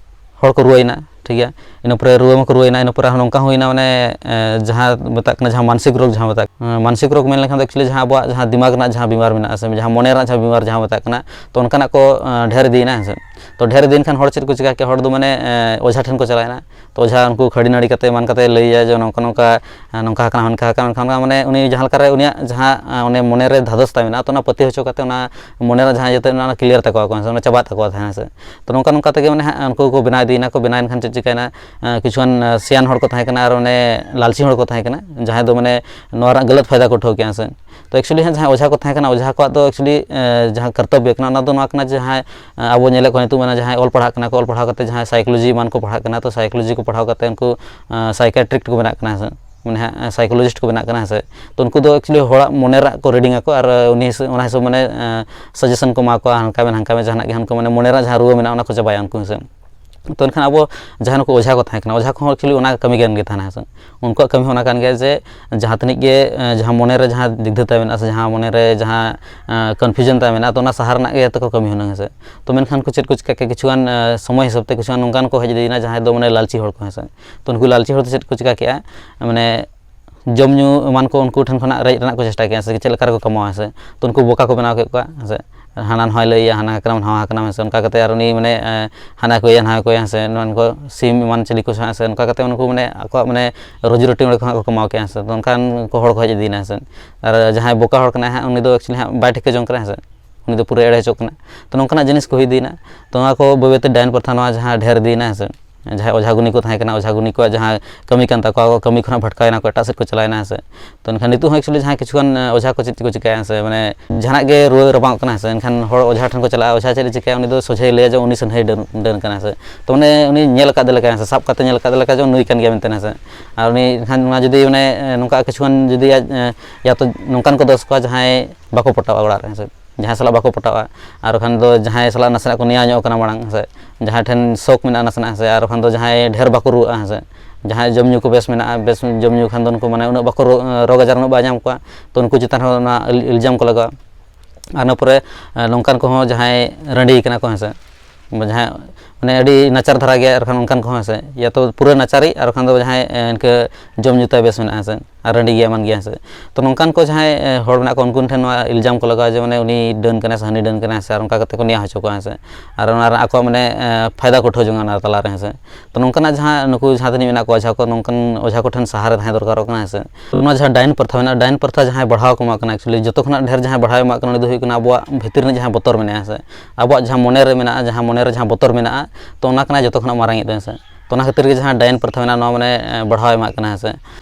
ᱦᱚᱲ ᱠᱚ ᱨᱩᱣᱟᱹᱭᱮᱱᱟ, ᱴᱷᱤᱠ ᱜᱮᱭᱟ, ᱤᱱᱟᱹ ᱯᱚᱨᱮ ᱨᱩᱣᱟᱹ ᱢᱟᱠᱚ ᱨᱩᱣᱟᱹᱭᱮᱱᱟ, ᱤᱱᱟᱹ ᱯᱚᱨᱮ ᱟᱨᱦᱚᱸ ᱱᱚᱝᱠᱟ ᱦᱩᱭᱱᱟ, ᱢᱟᱱᱮ, ᱮ, ᱡᱟᱦᱟᱸ ᱢᱮᱛᱟᱜ ᱠᱟᱱᱟ, ᱡᱟᱦᱟᱸ ᱢᱟᱱᱥᱤᱠ ᱨᱳᱜᱽ, ᱡᱟᱦᱟᱸ ᱢᱮᱛᱟᱜ, ᱮ, ᱢᱟᱱᱥᱤᱠ ᱨᱳᱜᱽ ᱢᱮᱱ ᱞᱮᱠᱷᱟᱱ ᱫᱚ actually ᱡᱟᱦᱟᱸ ᱟᱵᱚᱣᱟᱜ ᱡᱟᱦᱟᱸ ᱫᱤᱢᱟᱜᱽ ᱨᱮᱱᱟᱜ ᱡᱟᱦᱟᱸ ᱵᱤᱢᱟᱨ ᱢᱮᱱᱟᱜᱼᱟ, ᱥᱮ ᱡᱟᱦᱟᱸ ᱢᱚᱱᱮ ᱨᱮᱱᱟᱜ ᱡᱟᱦᱟᱸ ᱵᱤᱢᱟᱨ ᱡᱟᱦᱟᱸ ᱢᱮᱛᱟᱜ ᱠᱟᱱᱟ, ᱛᱚ ᱚᱱᱠᱟᱱᱟᱜ ᱠᱚ, ᱮ, ᱰᱷᱮᱨ ᱤᱫᱤᱭᱮᱱᱟ, ᱦᱮᱸ ᱥᱮ᱾ ᱛᱚ ᱰᱷᱮᱨ ᱤᱫᱤᱭᱮᱱ ᱠᱷᱟᱱ ᱦᱚᱲ ᱪᱮᱫ ᱠᱚ ᱪᱤᱠᱟ ᱠᱮᱫᱟ, ᱦᱚᱲ ᱫᱚ ᱢᱟᱱᱮ, ᱮ, ᱚᱡᱷᱟ ᱴᱷᱮᱱ ᱠᱚ ᱪᱟᱞᱟᱣᱮᱱᱟ᱾ ᱛᱚ ᱚᱡᱷᱟ ᱩᱱᱠᱩ ᱠᱷᱟᱹᱲᱤ ᱱᱟᱹᱲᱤ ᱠᱟᱛᱮ ᱮᱢᱟᱱ ᱠᱟᱛᱮ ᱞᱟᱹᱭᱟ ᱡᱮ ᱱᱚᱝᱠᱟ ᱱᱚᱝᱠᱟ, ᱮ, ᱱᱚᱝᱠᱟ ᱟᱠᱟᱱᱟ, ᱦᱟᱱᱠᱟ ᱟᱠᱟᱱᱟ, ᱚᱱᱠᱟ ᱢᱟᱱᱮ ᱩᱱᱤ ᱡᱟᱦᱟᱸ ᱞᱮᱠᱟᱨᱮ ᱩᱱᱤᱭᱟᱜ ᱡᱟᱦᱟᱸ, ᱮ, ᱚᱱᱮ ᱢᱚᱱᱮ ᱨᱮ ᱫᱷᱟᱫᱚᱥ ᱛᱟᱭ ᱢᱮᱱᱟᱜᱼᱟ, ᱛᱚ ᱚᱱᱟ ᱯᱟᱹᱛᱭᱟᱹᱣ ᱦᱚᱪᱚ ᱠᱟᱛᱮ ᱚᱱᱟ ᱢᱚᱱᱮ ᱨᱮ ᱡᱟᱦᱟᱸ ᱡᱟᱛᱮ ᱚᱱᱟ clear ᱛᱟᱠᱚᱣᱟ ᱠᱚ, ᱦᱮᱸ ᱥᱮ, ᱚᱱᱟ ᱪᱟᱵᱟᱜ ᱛᱟᱠᱚᱣᱟ ᱛᱟᱦᱮᱸ, ᱦᱮᱸ ᱥᱮ᱾ ᱛᱚ ᱱᱚᱝᱠᱟ ᱱᱚᱝᱠᱟ ᱛᱮᱜᱮ ᱢᱟᱱᱮ ᱦᱟᱸᱜ ᱩᱱᱠᱩ ᱠᱚ ᱵᱮᱱᱟᱣ ᱤᱫᱤᱭᱮᱱᱟ ᱠᱚ, ᱵᱮᱱᱟᱣᱮᱱ ᱠᱷᱟᱱ ᱪᱮᱫ ᱪᱤᱠᱟᱹᱭᱮᱱᱟ, ᱮ, ᱠᱤᱪᱷᱩᱜᱟᱱ, ᱮ, ᱥᱮᱭᱟᱱ ᱦᱚᱲ ᱠᱚ ᱛᱟᱦᱮᱸ ᱠᱟᱱᱟ ᱟᱨ ᱚᱱᱮ ᱞᱟᱞᱪᱤ ᱦᱚᱲ ᱠᱚ ᱛᱟᱦᱮᱸ ᱠᱟᱱᱟ, ᱡᱟᱦᱟᱸᱭ ᱫᱚ ᱢᱟᱱᱮ ᱱᱚᱣᱟ ᱨᱮᱱᱟᱜ ᱜᱟᱹᱞᱟᱹᱛ ᱯᱷᱟᱭᱫᱟ ᱠᱚ ᱩᱴᱷᱟᱹᱣ ᱠᱮᱜᱼᱟ, ᱦᱮᱸ ᱥᱮ᱾ ᱛᱚ actually ᱦᱟᱸᱜ ᱡᱟᱦᱟᱸᱭ ᱚᱡᱷᱟ ᱠᱚ ᱛᱟᱦᱮᱸ ᱠᱟᱱᱟ, ᱚᱡᱷᱟ ᱠᱚᱣᱟᱜ ᱫᱚ actually, ᱮ, ᱡᱟᱦᱟᱸ ᱠᱟᱨᱛᱚᱵᱵᱚ ᱠᱟᱱᱟ, ᱚᱱᱟ ᱫᱚ ᱱᱚᱣᱟ ᱠᱟᱱᱟ ᱡᱮ ᱡᱟᱦᱟᱸᱭ, ᱮ, ᱟᱵᱚ ᱧᱮᱞᱮᱫ ᱠᱚᱣᱟ ᱱᱤᱛᱚᱜ ᱢᱟᱱᱮ ᱡᱟᱦᱟᱸᱭ ᱚᱞ ᱯᱟᱲᱦᱟᱜ ᱠᱟᱱᱟ ᱠᱚ, ᱚᱞ ᱯᱟᱲᱦᱟᱣ ᱠᱟᱛᱮ ᱡᱟᱦᱟᱸᱭ psychology ᱮᱢᱟᱱ ᱠᱚ ᱯᱟᱲᱦᱟᱜ ᱠᱟᱱᱟ, ᱛᱚ psychology ᱠᱚ ᱯᱟᱲᱦᱟᱣ ᱠᱟᱛᱮ ᱩᱱᱠᱩ, ᱮ, psychiatrist ᱠᱚ ᱵᱮᱱᱟᱜ ᱠᱟᱱᱟ, ᱦᱮᱸ ᱥᱮ, ᱢᱟᱱᱮ ᱦᱟᱸᱜ, ᱮ, psychologist ᱠᱚ ᱵᱮᱱᱟᱜ ᱠᱟᱱᱟ, ᱦᱮᱸ ᱥᱮ᱾ ᱛᱚ ᱩᱱᱠᱩ ᱫᱚ actually ᱦᱚᱲᱟᱜ ᱢᱚᱱᱮ ᱨᱮᱱᱟᱜ ᱠᱚ reading ᱟᱠᱚ ᱟᱨ, ᱮ, ᱩᱱᱤ ᱦᱤᱥᱟᱹᱵ, ᱚᱱᱟ ᱦᱤᱥᱟᱹᱵ ᱢᱟᱱᱮ, ᱮ, suggestion ᱠᱚ ᱮᱢᱟ ᱠᱚᱣᱟ, ᱦᱟᱱᱠᱟ ᱵᱮᱱ, ᱦᱟᱱᱠᱟ ᱵᱮᱱ, ᱡᱟᱦᱟᱱᱟᱜ ᱜᱮ ᱦᱟᱱᱠᱟ ᱢᱟᱱᱮ ᱢᱚᱱᱮ ᱨᱮᱱᱟᱜ ᱡᱟᱦᱟᱸ ᱨᱩᱣᱟᱹ ᱢᱮᱱᱟᱜᱼᱟ ᱚᱱᱟ ᱠᱚ ᱪᱟᱵᱟᱭᱟ ᱩᱱᱠᱩ, ᱦᱮᱸ ᱥᱮ᱾ ᱛᱚ ᱮᱱᱠᱷᱟᱱ ᱟᱵᱚ ᱡᱟᱦᱟᱸᱭ ᱱᱩᱠᱩ ᱚᱡᱷᱟ ᱠᱚ ᱛᱟᱦᱮᱸ ᱠᱟᱱᱟ, ᱚᱡᱷᱟ ᱠᱚᱦᱚᱸ actually ᱚᱱᱟ ᱠᱟᱹᱢᱤ ᱠᱟᱱ ᱜᱮ ᱛᱟᱦᱮᱱᱟ, ᱦᱮᱸ ᱥᱮ᱾ ᱩᱱᱠᱩᱣᱟᱜ ᱠᱟᱹᱢᱤ ᱦᱚᱸ ᱚᱱᱟ ᱠᱟᱱ ᱜᱮᱭᱟ ᱡᱮ ᱡᱟᱦᱟᱸ ᱛᱤᱱᱟᱹᱜ ᱜᱮ, ᱮ, ᱡᱟᱦᱟᱸ ᱢᱚᱱᱮ ᱨᱮ ᱡᱟᱦᱟᱸ ᱫᱤᱜᱫᱷᱟᱹ ᱛᱟᱭ ᱢᱮᱱᱟᱜᱼᱟ ᱥᱮ ᱡᱟᱦᱟᱸ ᱢᱚᱱᱮ ᱨᱮ ᱡᱟᱦᱟᱸ, ᱮ, confusion ᱛᱟᱭ ᱢᱮᱱᱟᱜᱼᱟ, ᱛᱚ ᱚᱱᱟ ᱥᱟᱦᱟ ᱨᱮᱱᱟᱜ ᱜᱮ ᱡᱚᱛᱚ ᱠᱚ ᱠᱟᱹᱢᱤ ᱦᱩᱱᱟᱹᱝ, ᱦᱮᱸ ᱥᱮ᱾ ᱛᱚ ᱢᱮᱱᱠᱷᱟᱱ ᱠᱚ ᱪᱮᱫ ᱠᱚ ᱪᱤᱠᱟ ᱠᱮᱫᱟ, ᱠᱤᱪᱷᱩᱜᱟᱱ, ᱮ, ᱥᱚᱢᱚᱭ ᱦᱤᱥᱟᱹᱵ ᱛᱮ ᱠᱤᱪᱷᱩᱜᱟᱱ ᱱᱚᱝᱠᱟᱱ ᱠᱚ ᱦᱮᱡ ᱤᱫᱤᱭᱮᱱᱟ ᱡᱟᱦᱟᱸᱭ ᱫᱚ ᱢᱟᱱᱮ ᱞᱟᱞᱪᱤ ᱦᱚᱲ ᱠᱚ, ᱦᱮᱸ ᱥᱮ᱾ ᱛᱚ ᱩᱱᱠᱩ ᱞᱟᱞᱪᱤ ᱦᱚᱲ ᱫᱚ ᱪᱮᱫ ᱠᱚ ᱪᱤᱠᱟ ᱠᱮᱫᱼᱟ, ᱢᱟᱱᱮ ᱡᱚᱢ ᱧᱩ ᱮᱢᱟᱱ ᱠᱚ ᱩᱱᱠᱩ ᱴᱷᱮᱱ ᱠᱷᱚᱱᱟᱜ ᱨᱮᱡ ᱨᱮᱱᱟᱜ ᱠᱚ ᱪᱮᱥᱴᱟ ᱠᱮᱫᱼᱟ, ᱥᱮ ᱪᱮᱫ ᱞᱮᱠᱟ ᱨᱮᱠᱚ ᱠᱟᱢᱟᱣᱟ, ᱦᱮᱸ ᱥᱮ᱾ ᱛᱚ ᱩᱱᱠᱩ ᱵᱚᱠᱟ ᱠᱚ ᱵᱮᱱᱟᱣ ᱠᱮᱫ ᱠᱚᱣᱟ, ᱦᱮᱸ ᱥᱮ᱾ ᱦᱟᱱᱟ ᱱᱟᱣᱟᱭ ᱞᱟᱹᱭᱟ, ᱦᱟᱱᱟ ᱠᱟᱱᱟᱢ ᱱᱟᱣᱟ ᱠᱟᱱᱟᱢ, ᱦᱮᱸ ᱥᱮ, ᱚᱱᱠᱟ ᱠᱟᱛᱮ ᱟᱨ ᱩᱱᱤ ᱢᱟᱱᱮ ᱮᱸ, ᱦᱟᱱᱟ ᱠᱚ ᱤᱭᱟᱹ ᱱᱟᱣᱟ ᱠᱚ ᱤᱭᱟᱹ, ᱦᱮᱸ ᱥᱮ, ᱱᱚᱣᱟ ᱠᱚ ᱥᱤᱢ ᱮᱢᱟᱱ ᱪᱤᱞᱤ ᱠᱚ ᱦᱮᱸ ᱥᱮ, ᱚᱱᱠᱟ ᱠᱟᱛᱮ ᱩᱱᱠᱩ ᱢᱟᱱᱮ ᱟᱠᱚᱣᱟᱜ ᱢᱟᱱᱮ ᱨᱩᱡᱤ ᱨᱩᱴᱤ ᱚᱸᱰᱮ ᱠᱷᱚᱱᱟᱜ ᱠᱚ ᱠᱟᱢᱟᱣ ᱠᱮᱭᱟ, ᱦᱮᱸ ᱥᱮ᱾ ᱛᱚ ᱚᱱᱠᱟᱱ ᱠᱚ ᱦᱚᱲ ᱠᱚ ᱦᱮᱡ ᱤᱫᱤᱭᱮᱱᱟ, ᱦᱮᱸ ᱥᱮ᱾ ᱟᱨ ᱡᱟᱦᱟᱸᱭ ᱵᱚᱠᱟ ᱦᱚᱲ ᱠᱟᱱᱟᱭ ᱦᱟᱸᱜ, ᱩᱱᱤ ᱫᱚ actually ᱦᱟᱸᱜ ᱵᱟᱭ ᱴᱷᱤᱠᱟᱹ ᱡᱚᱝ ᱠᱟᱱᱟ, ᱦᱮᱸ ᱥᱮ, ᱩᱱᱤ ᱫᱚ ᱯᱩᱨᱟᱹ ᱮᱲᱮ ᱦᱚᱪᱚᱜ ᱠᱟᱱᱟ᱾ ᱛᱚ ᱱᱚᱝᱠᱟᱱᱟᱜ ᱡᱤᱱᱤᱥ ᱠᱚ ᱦᱩᱭ ᱤᱫᱤᱭᱮᱱᱟ᱾ ᱛᱚ ᱱᱚᱣᱟ ᱠᱚ ᱵᱟᱹᱭ ᱵᱟᱹᱭ ᱛᱮ ᱰᱟᱭᱤᱱ ᱯᱨᱚᱛᱷᱟ ᱱᱚᱣᱟ ᱡᱟᱦᱟᱸ ᱰᱷᱮᱨ ᱤᱫᱤᱭᱮᱱᱟ, ᱦᱮᱸ ᱥᱮ, ᱡᱟᱦᱟᱸᱭ ᱚᱡᱷᱟ ᱜᱩᱱᱤ ᱠᱚ ᱛᱟᱦᱮᱸ ᱠᱟᱱᱟ, ᱚᱡᱷᱟ ᱜᱩᱱᱤ ᱠᱚᱣᱟᱜ ᱡᱟᱦᱟᱸ ᱠᱟᱹᱢᱤ ᱠᱟᱱ ᱛᱟᱠᱚᱣᱟ, ᱠᱚ ᱠᱟᱹᱢᱤ ᱠᱷᱚᱱᱟᱜ ᱵᱷᱟᱴᱠᱟᱣᱮᱱᱟ ᱠᱚ, ᱮᱴᱟᱜ ᱥᱮᱫ ᱠᱚ ᱪᱟᱞᱟᱣᱮᱱᱟ, ᱦᱮᱸ ᱥᱮ᱾ ᱛᱚ ᱮᱱᱠᱷᱟᱱ ᱱᱤᱛᱚᱜ ᱦᱚᱸ actually ᱡᱟᱦᱟᱸᱭ ᱠᱤᱪᱷᱩᱜᱟᱱ ᱚᱡᱷᱟ ᱠᱚ ᱪᱮᱫ ᱠᱚ ᱪᱤᱠᱟᱹᱭᱟ, ᱦᱮᱸ ᱥᱮ, ᱢᱟᱱᱮ ᱡᱟᱦᱟᱱᱟᱜ ᱜᱮ ᱨᱩᱣᱟᱹ ᱨᱟᱵᱟᱝᱚᱜ ᱠᱟᱱᱟ, ᱦᱮᱸ ᱥᱮ, ᱮᱱᱠᱷᱟᱱ ᱦᱚᱲ ᱚᱡᱷᱟ ᱴᱷᱮᱱ ᱠᱚ ᱪᱟᱞᱟᱜᱼᱟ, ᱚᱡᱷᱟ ᱪᱮᱫ ᱮ ᱪᱤᱠᱟᱹᱭᱟ? ᱩᱱᱤ ᱫᱚ ᱥᱚᱡᱷᱮᱭ ᱞᱟᱹᱭᱟ ᱡᱮ ᱩᱱᱤ ᱥᱟᱹᱱᱦᱟᱹᱭ ᱰᱟᱹᱱ, ᱰᱟᱹᱱ ᱠᱟᱱᱟᱭ, ᱦᱮᱸ ᱥᱮ᱾ ᱛᱚ ᱢᱟᱱᱮ ᱩᱱᱤ ᱧᱮᱞ ᱟᱠᱟᱫ ᱞᱮᱠᱟ, ᱦᱮᱸ ᱥᱮ, ᱥᱟᱵ ᱠᱟᱛᱮ ᱧᱮᱞ ᱟᱠᱟᱫ ᱞᱮᱠᱟ ᱡᱮ ᱱᱩᱭ ᱠᱟᱱ ᱜᱮᱭᱟ ᱢᱮᱱᱛᱮ, ᱦᱮᱸ ᱥᱮ᱾ ᱟᱨ ᱩᱱᱤ ᱮᱱᱠᱷᱟᱱ ᱚᱱᱟ ᱡᱩᱫᱤ ᱢᱟᱱᱮ ᱱᱚᱝᱠᱟ ᱠᱤᱪᱷᱩᱜᱟᱱ ᱡᱩᱫᱤ ᱟᱡ, ᱮ, ᱭᱟ ᱛᱚ ᱱᱚᱝᱠᱟᱱ ᱠᱚ ᱫᱚᱥ ᱠᱚᱣᱟ ᱡᱟᱦᱟᱸᱭ ᱵᱟᱠᱚ ᱯᱚᱴᱟᱜᱼᱟ ᱚᱲᱟᱜ ᱨᱮ, ᱦᱮᱸ ᱥᱮ, ᱡᱟᱦᱟᱸᱭ ᱥᱟᱞᱟᱜ ᱵᱟᱠᱚ ᱯᱚᱴᱟᱜᱼᱟ, ᱟᱨ ᱵᱟᱠᱷᱟᱱ ᱫᱚ ᱡᱟᱦᱟᱸᱭ ᱥᱟᱞᱟᱜ ᱱᱟᱥᱮᱱᱟᱜ ᱠᱚ ᱱᱮᱭᱟᱣ ᱧᱚᱜ ᱠᱟᱱᱟ ᱢᱟᱲᱟᱝ, ᱦᱮᱸ ᱥᱮ, ᱡᱟᱦᱟᱸᱭ ᱴᱷᱮᱱ ᱥᱚᱠ ᱢᱮᱱᱟᱜᱼᱟ ᱱᱟᱥᱮᱱᱟᱜ, ᱦᱮᱸ ᱥᱮ, ᱟᱨ ᱵᱟᱠᱷᱟᱱ ᱫᱚ ᱡᱟᱦᱟᱸᱭ ᱰᱷᱮᱨ ᱵᱟᱠᱚ ᱨᱩᱣᱟᱹᱜᱼᱟ, ᱦᱮᱸ ᱥᱮ, ᱡᱟᱦᱟᱸᱭ ᱡᱚᱢ ᱧᱩ ᱠᱚ ᱵᱮᱥ ᱢᱮᱱᱟᱜᱼᱟ, ᱵᱮᱥ ᱡᱚᱢ ᱧᱩ ᱠᱷᱟᱱ ᱫᱚ ᱩᱱᱠᱩ ᱢᱟᱱᱮ ᱩᱱᱟᱹᱜ ᱵᱟᱠᱚ ᱨᱳ-, ᱨᱳᱜᱽ ᱟᱡᱟᱨ ᱩᱱᱟᱹᱜ ᱵᱟᱭ ᱧᱟᱢ ᱠᱚᱣᱟ, ᱛᱚ ᱩᱱᱠᱩ ᱪᱮᱛᱟᱱ ᱨᱮᱦᱚᱸ ᱚᱱᱟ ᱤᱞ-, ᱤᱞᱡᱟᱢ ᱠᱚ ᱞᱟᱜᱟᱣᱟ᱾ ᱟᱨ ᱤᱱᱟᱹ ᱯᱚᱨᱮ, ᱮ, ᱱᱚᱝᱠᱟᱱ ᱠᱚᱦᱚᱸ ᱡᱟᱦᱟᱸᱭ ᱨᱟᱺᱰᱤ ᱠᱟᱱᱟ ᱠᱚ, ᱦᱮᱸ ᱥᱮ, ᱡᱟᱦᱟᱸᱭ ᱢᱟᱱᱮ ᱟᱹᱰᱤ ᱱᱟᱪᱟᱨ ᱫᱷᱟᱨᱟ ᱜᱮᱭᱟ, ᱟᱨ ᱠᱷᱟᱱ ᱚᱱᱠᱟᱱ ᱠᱚᱦᱚᱸ, ᱦᱮᱸ ᱥᱮ, ᱭᱟ ᱛᱚ ᱯᱩᱨᱟᱹ ᱱᱟᱪᱟᱨᱤᱡ, ᱟᱨ ᱵᱟᱠᱷᱟᱱ ᱫᱚ ᱡᱟᱦᱟᱸᱭ, ᱮ, ᱤᱱᱠᱟᱹ ᱡᱚᱢ ᱧᱩ ᱛᱟᱭ ᱵᱮᱥ ᱢᱮᱱᱟᱜᱼᱟ, ᱦᱮᱸ ᱥᱮ, ᱟᱨ ᱨᱟᱺᱰᱤ ᱜᱮᱭᱟ, ᱮᱢᱟᱱ ᱜᱮᱭᱟ, ᱦᱮᱸ ᱥᱮ᱾ ᱛᱚ ᱱᱚᱝᱠᱟᱱ ᱠᱚ ᱡᱟᱦᱟᱸᱭ, ᱮ, ᱦᱚᱲ ᱢᱮᱱᱟᱜ ᱠᱚᱣᱟ, ᱩᱱᱠᱩ ᱴᱷᱮᱱ ᱱᱚᱣᱟ ᱤᱞᱡᱟᱢ ᱠᱚ ᱞᱟᱜᱟᱣᱟ ᱡᱮ ᱢᱟᱱᱮ ᱩᱱᱤ ᱰᱟᱹᱱ ᱠᱟᱱᱟᱭ ᱥᱮ ᱦᱟᱹᱱᱤ ᱰᱟᱹᱱ ᱠᱟᱱᱟᱭ ᱥᱮ, ᱟᱨ ᱚᱱᱠᱟ ᱠᱟᱛᱮ ᱠᱚ ᱱᱮᱭᱟᱣ ᱦᱚᱪᱚ ᱠᱚᱣᱟ, ᱦᱮᱸ ᱥᱮ᱾ ᱟᱨ ᱚᱱᱟ ᱨᱮ ᱟᱠᱚᱣᱟᱜ ᱢᱟᱱᱮ, ᱮ, ᱯᱷᱟᱭᱫᱟ ᱠᱚ ᱩᱴᱷᱟᱹᱣ ᱡᱚᱝᱟ ᱚᱱᱟ ᱛᱟᱞᱟ ᱨᱮ, ᱦᱮᱸ ᱥᱮ᱾ ᱛᱚ ᱱᱚᱝᱠᱟᱱᱟᱜ ᱡᱟᱦᱟᱸ ᱱᱩᱠᱩ ᱡᱟᱦᱟᱸ ᱛᱤᱱᱟᱹᱜ ᱢᱮᱱᱟᱜ ᱠᱚᱣᱟ, ᱚᱡᱷᱟ ᱠᱚ, ᱱᱚᱝᱠᱟᱱ ᱚᱡᱷᱟ ᱠᱚ ᱴᱷᱮᱱ ᱥᱟᱦᱟ ᱨᱮ ᱛᱟᱦᱮᱸ ᱫᱚᱨᱠᱟᱨᱚᱜ ᱠᱟᱱᱟ, ᱦᱮᱸ ᱥᱮ᱾ ᱱᱚᱣᱟ ᱡᱟᱦᱟᱸ ᱰᱟᱭᱤᱱ ᱯᱨᱚᱛᱷᱟ ᱢᱮᱱᱟᱜᱼᱟ, ᱰᱟᱭᱤᱱ ᱯᱨᱚᱛᱷᱟ ᱡᱟᱦᱟᱸᱭ ᱵᱟᱲᱦᱟᱣ ᱠᱚ ᱮᱢᱟᱜ ᱠᱟᱱᱟ, actually ᱡᱚᱛᱚ ᱠᱷᱚᱱᱟᱜ ᱰᱷᱮᱨ ᱡᱟᱦᱟᱸᱭ ᱵᱟᱲᱦᱟᱣ ᱮᱢᱟᱜ ᱠᱟᱱᱟ, ᱩᱱᱤ ᱫᱚ ᱦᱩᱭᱩᱜ ᱠᱟᱱᱟ ᱟᱵᱚᱣᱟᱜ ᱵᱷᱤᱛᱤᱨ ᱨᱮᱱᱟᱜ ᱡᱟᱦᱟᱸ ᱵᱚᱛᱚᱨ ᱢᱮᱱᱟᱜᱼᱟ, ᱦᱮᱸ ᱥᱮ᱾ ᱟᱵᱚᱣᱟᱜ ᱡᱟᱦᱟᱸ ᱢᱚᱱᱮ ᱨᱮ ᱢᱮᱱᱟᱜᱼᱟ, ᱡᱟᱦᱟᱸ ᱢᱚᱱᱮ ᱨᱮ ᱡᱟᱦᱟᱸ ᱵᱚᱛᱚᱨ ᱢᱮᱱᱟᱜᱼᱟ, ᱛᱚ ᱚᱱᱟ ᱠᱟᱱᱟ ᱡᱚᱛᱚ ᱠᱷᱚᱱᱟᱜ ᱢᱟᱨᱟᱝ ᱤᱡ ᱫᱚ, ᱦᱮᱸ ᱥᱮ᱾ ᱛᱚ ᱚᱱᱟ ᱠᱷᱟᱹᱛᱤᱨ ᱜᱮ ᱡᱟᱦᱟᱸ ᱰᱟᱭᱤᱱ ᱯᱨᱚᱛᱷᱟ ᱢᱮᱱᱟᱜᱼᱟ, ᱱᱚᱣᱟ ᱢᱟᱱᱮ, ᱮ, ᱵᱟᱲᱦᱟᱣ ᱮᱢᱟᱜ ᱠᱟᱱᱟ, ᱦᱮᱸ ᱥᱮ᱾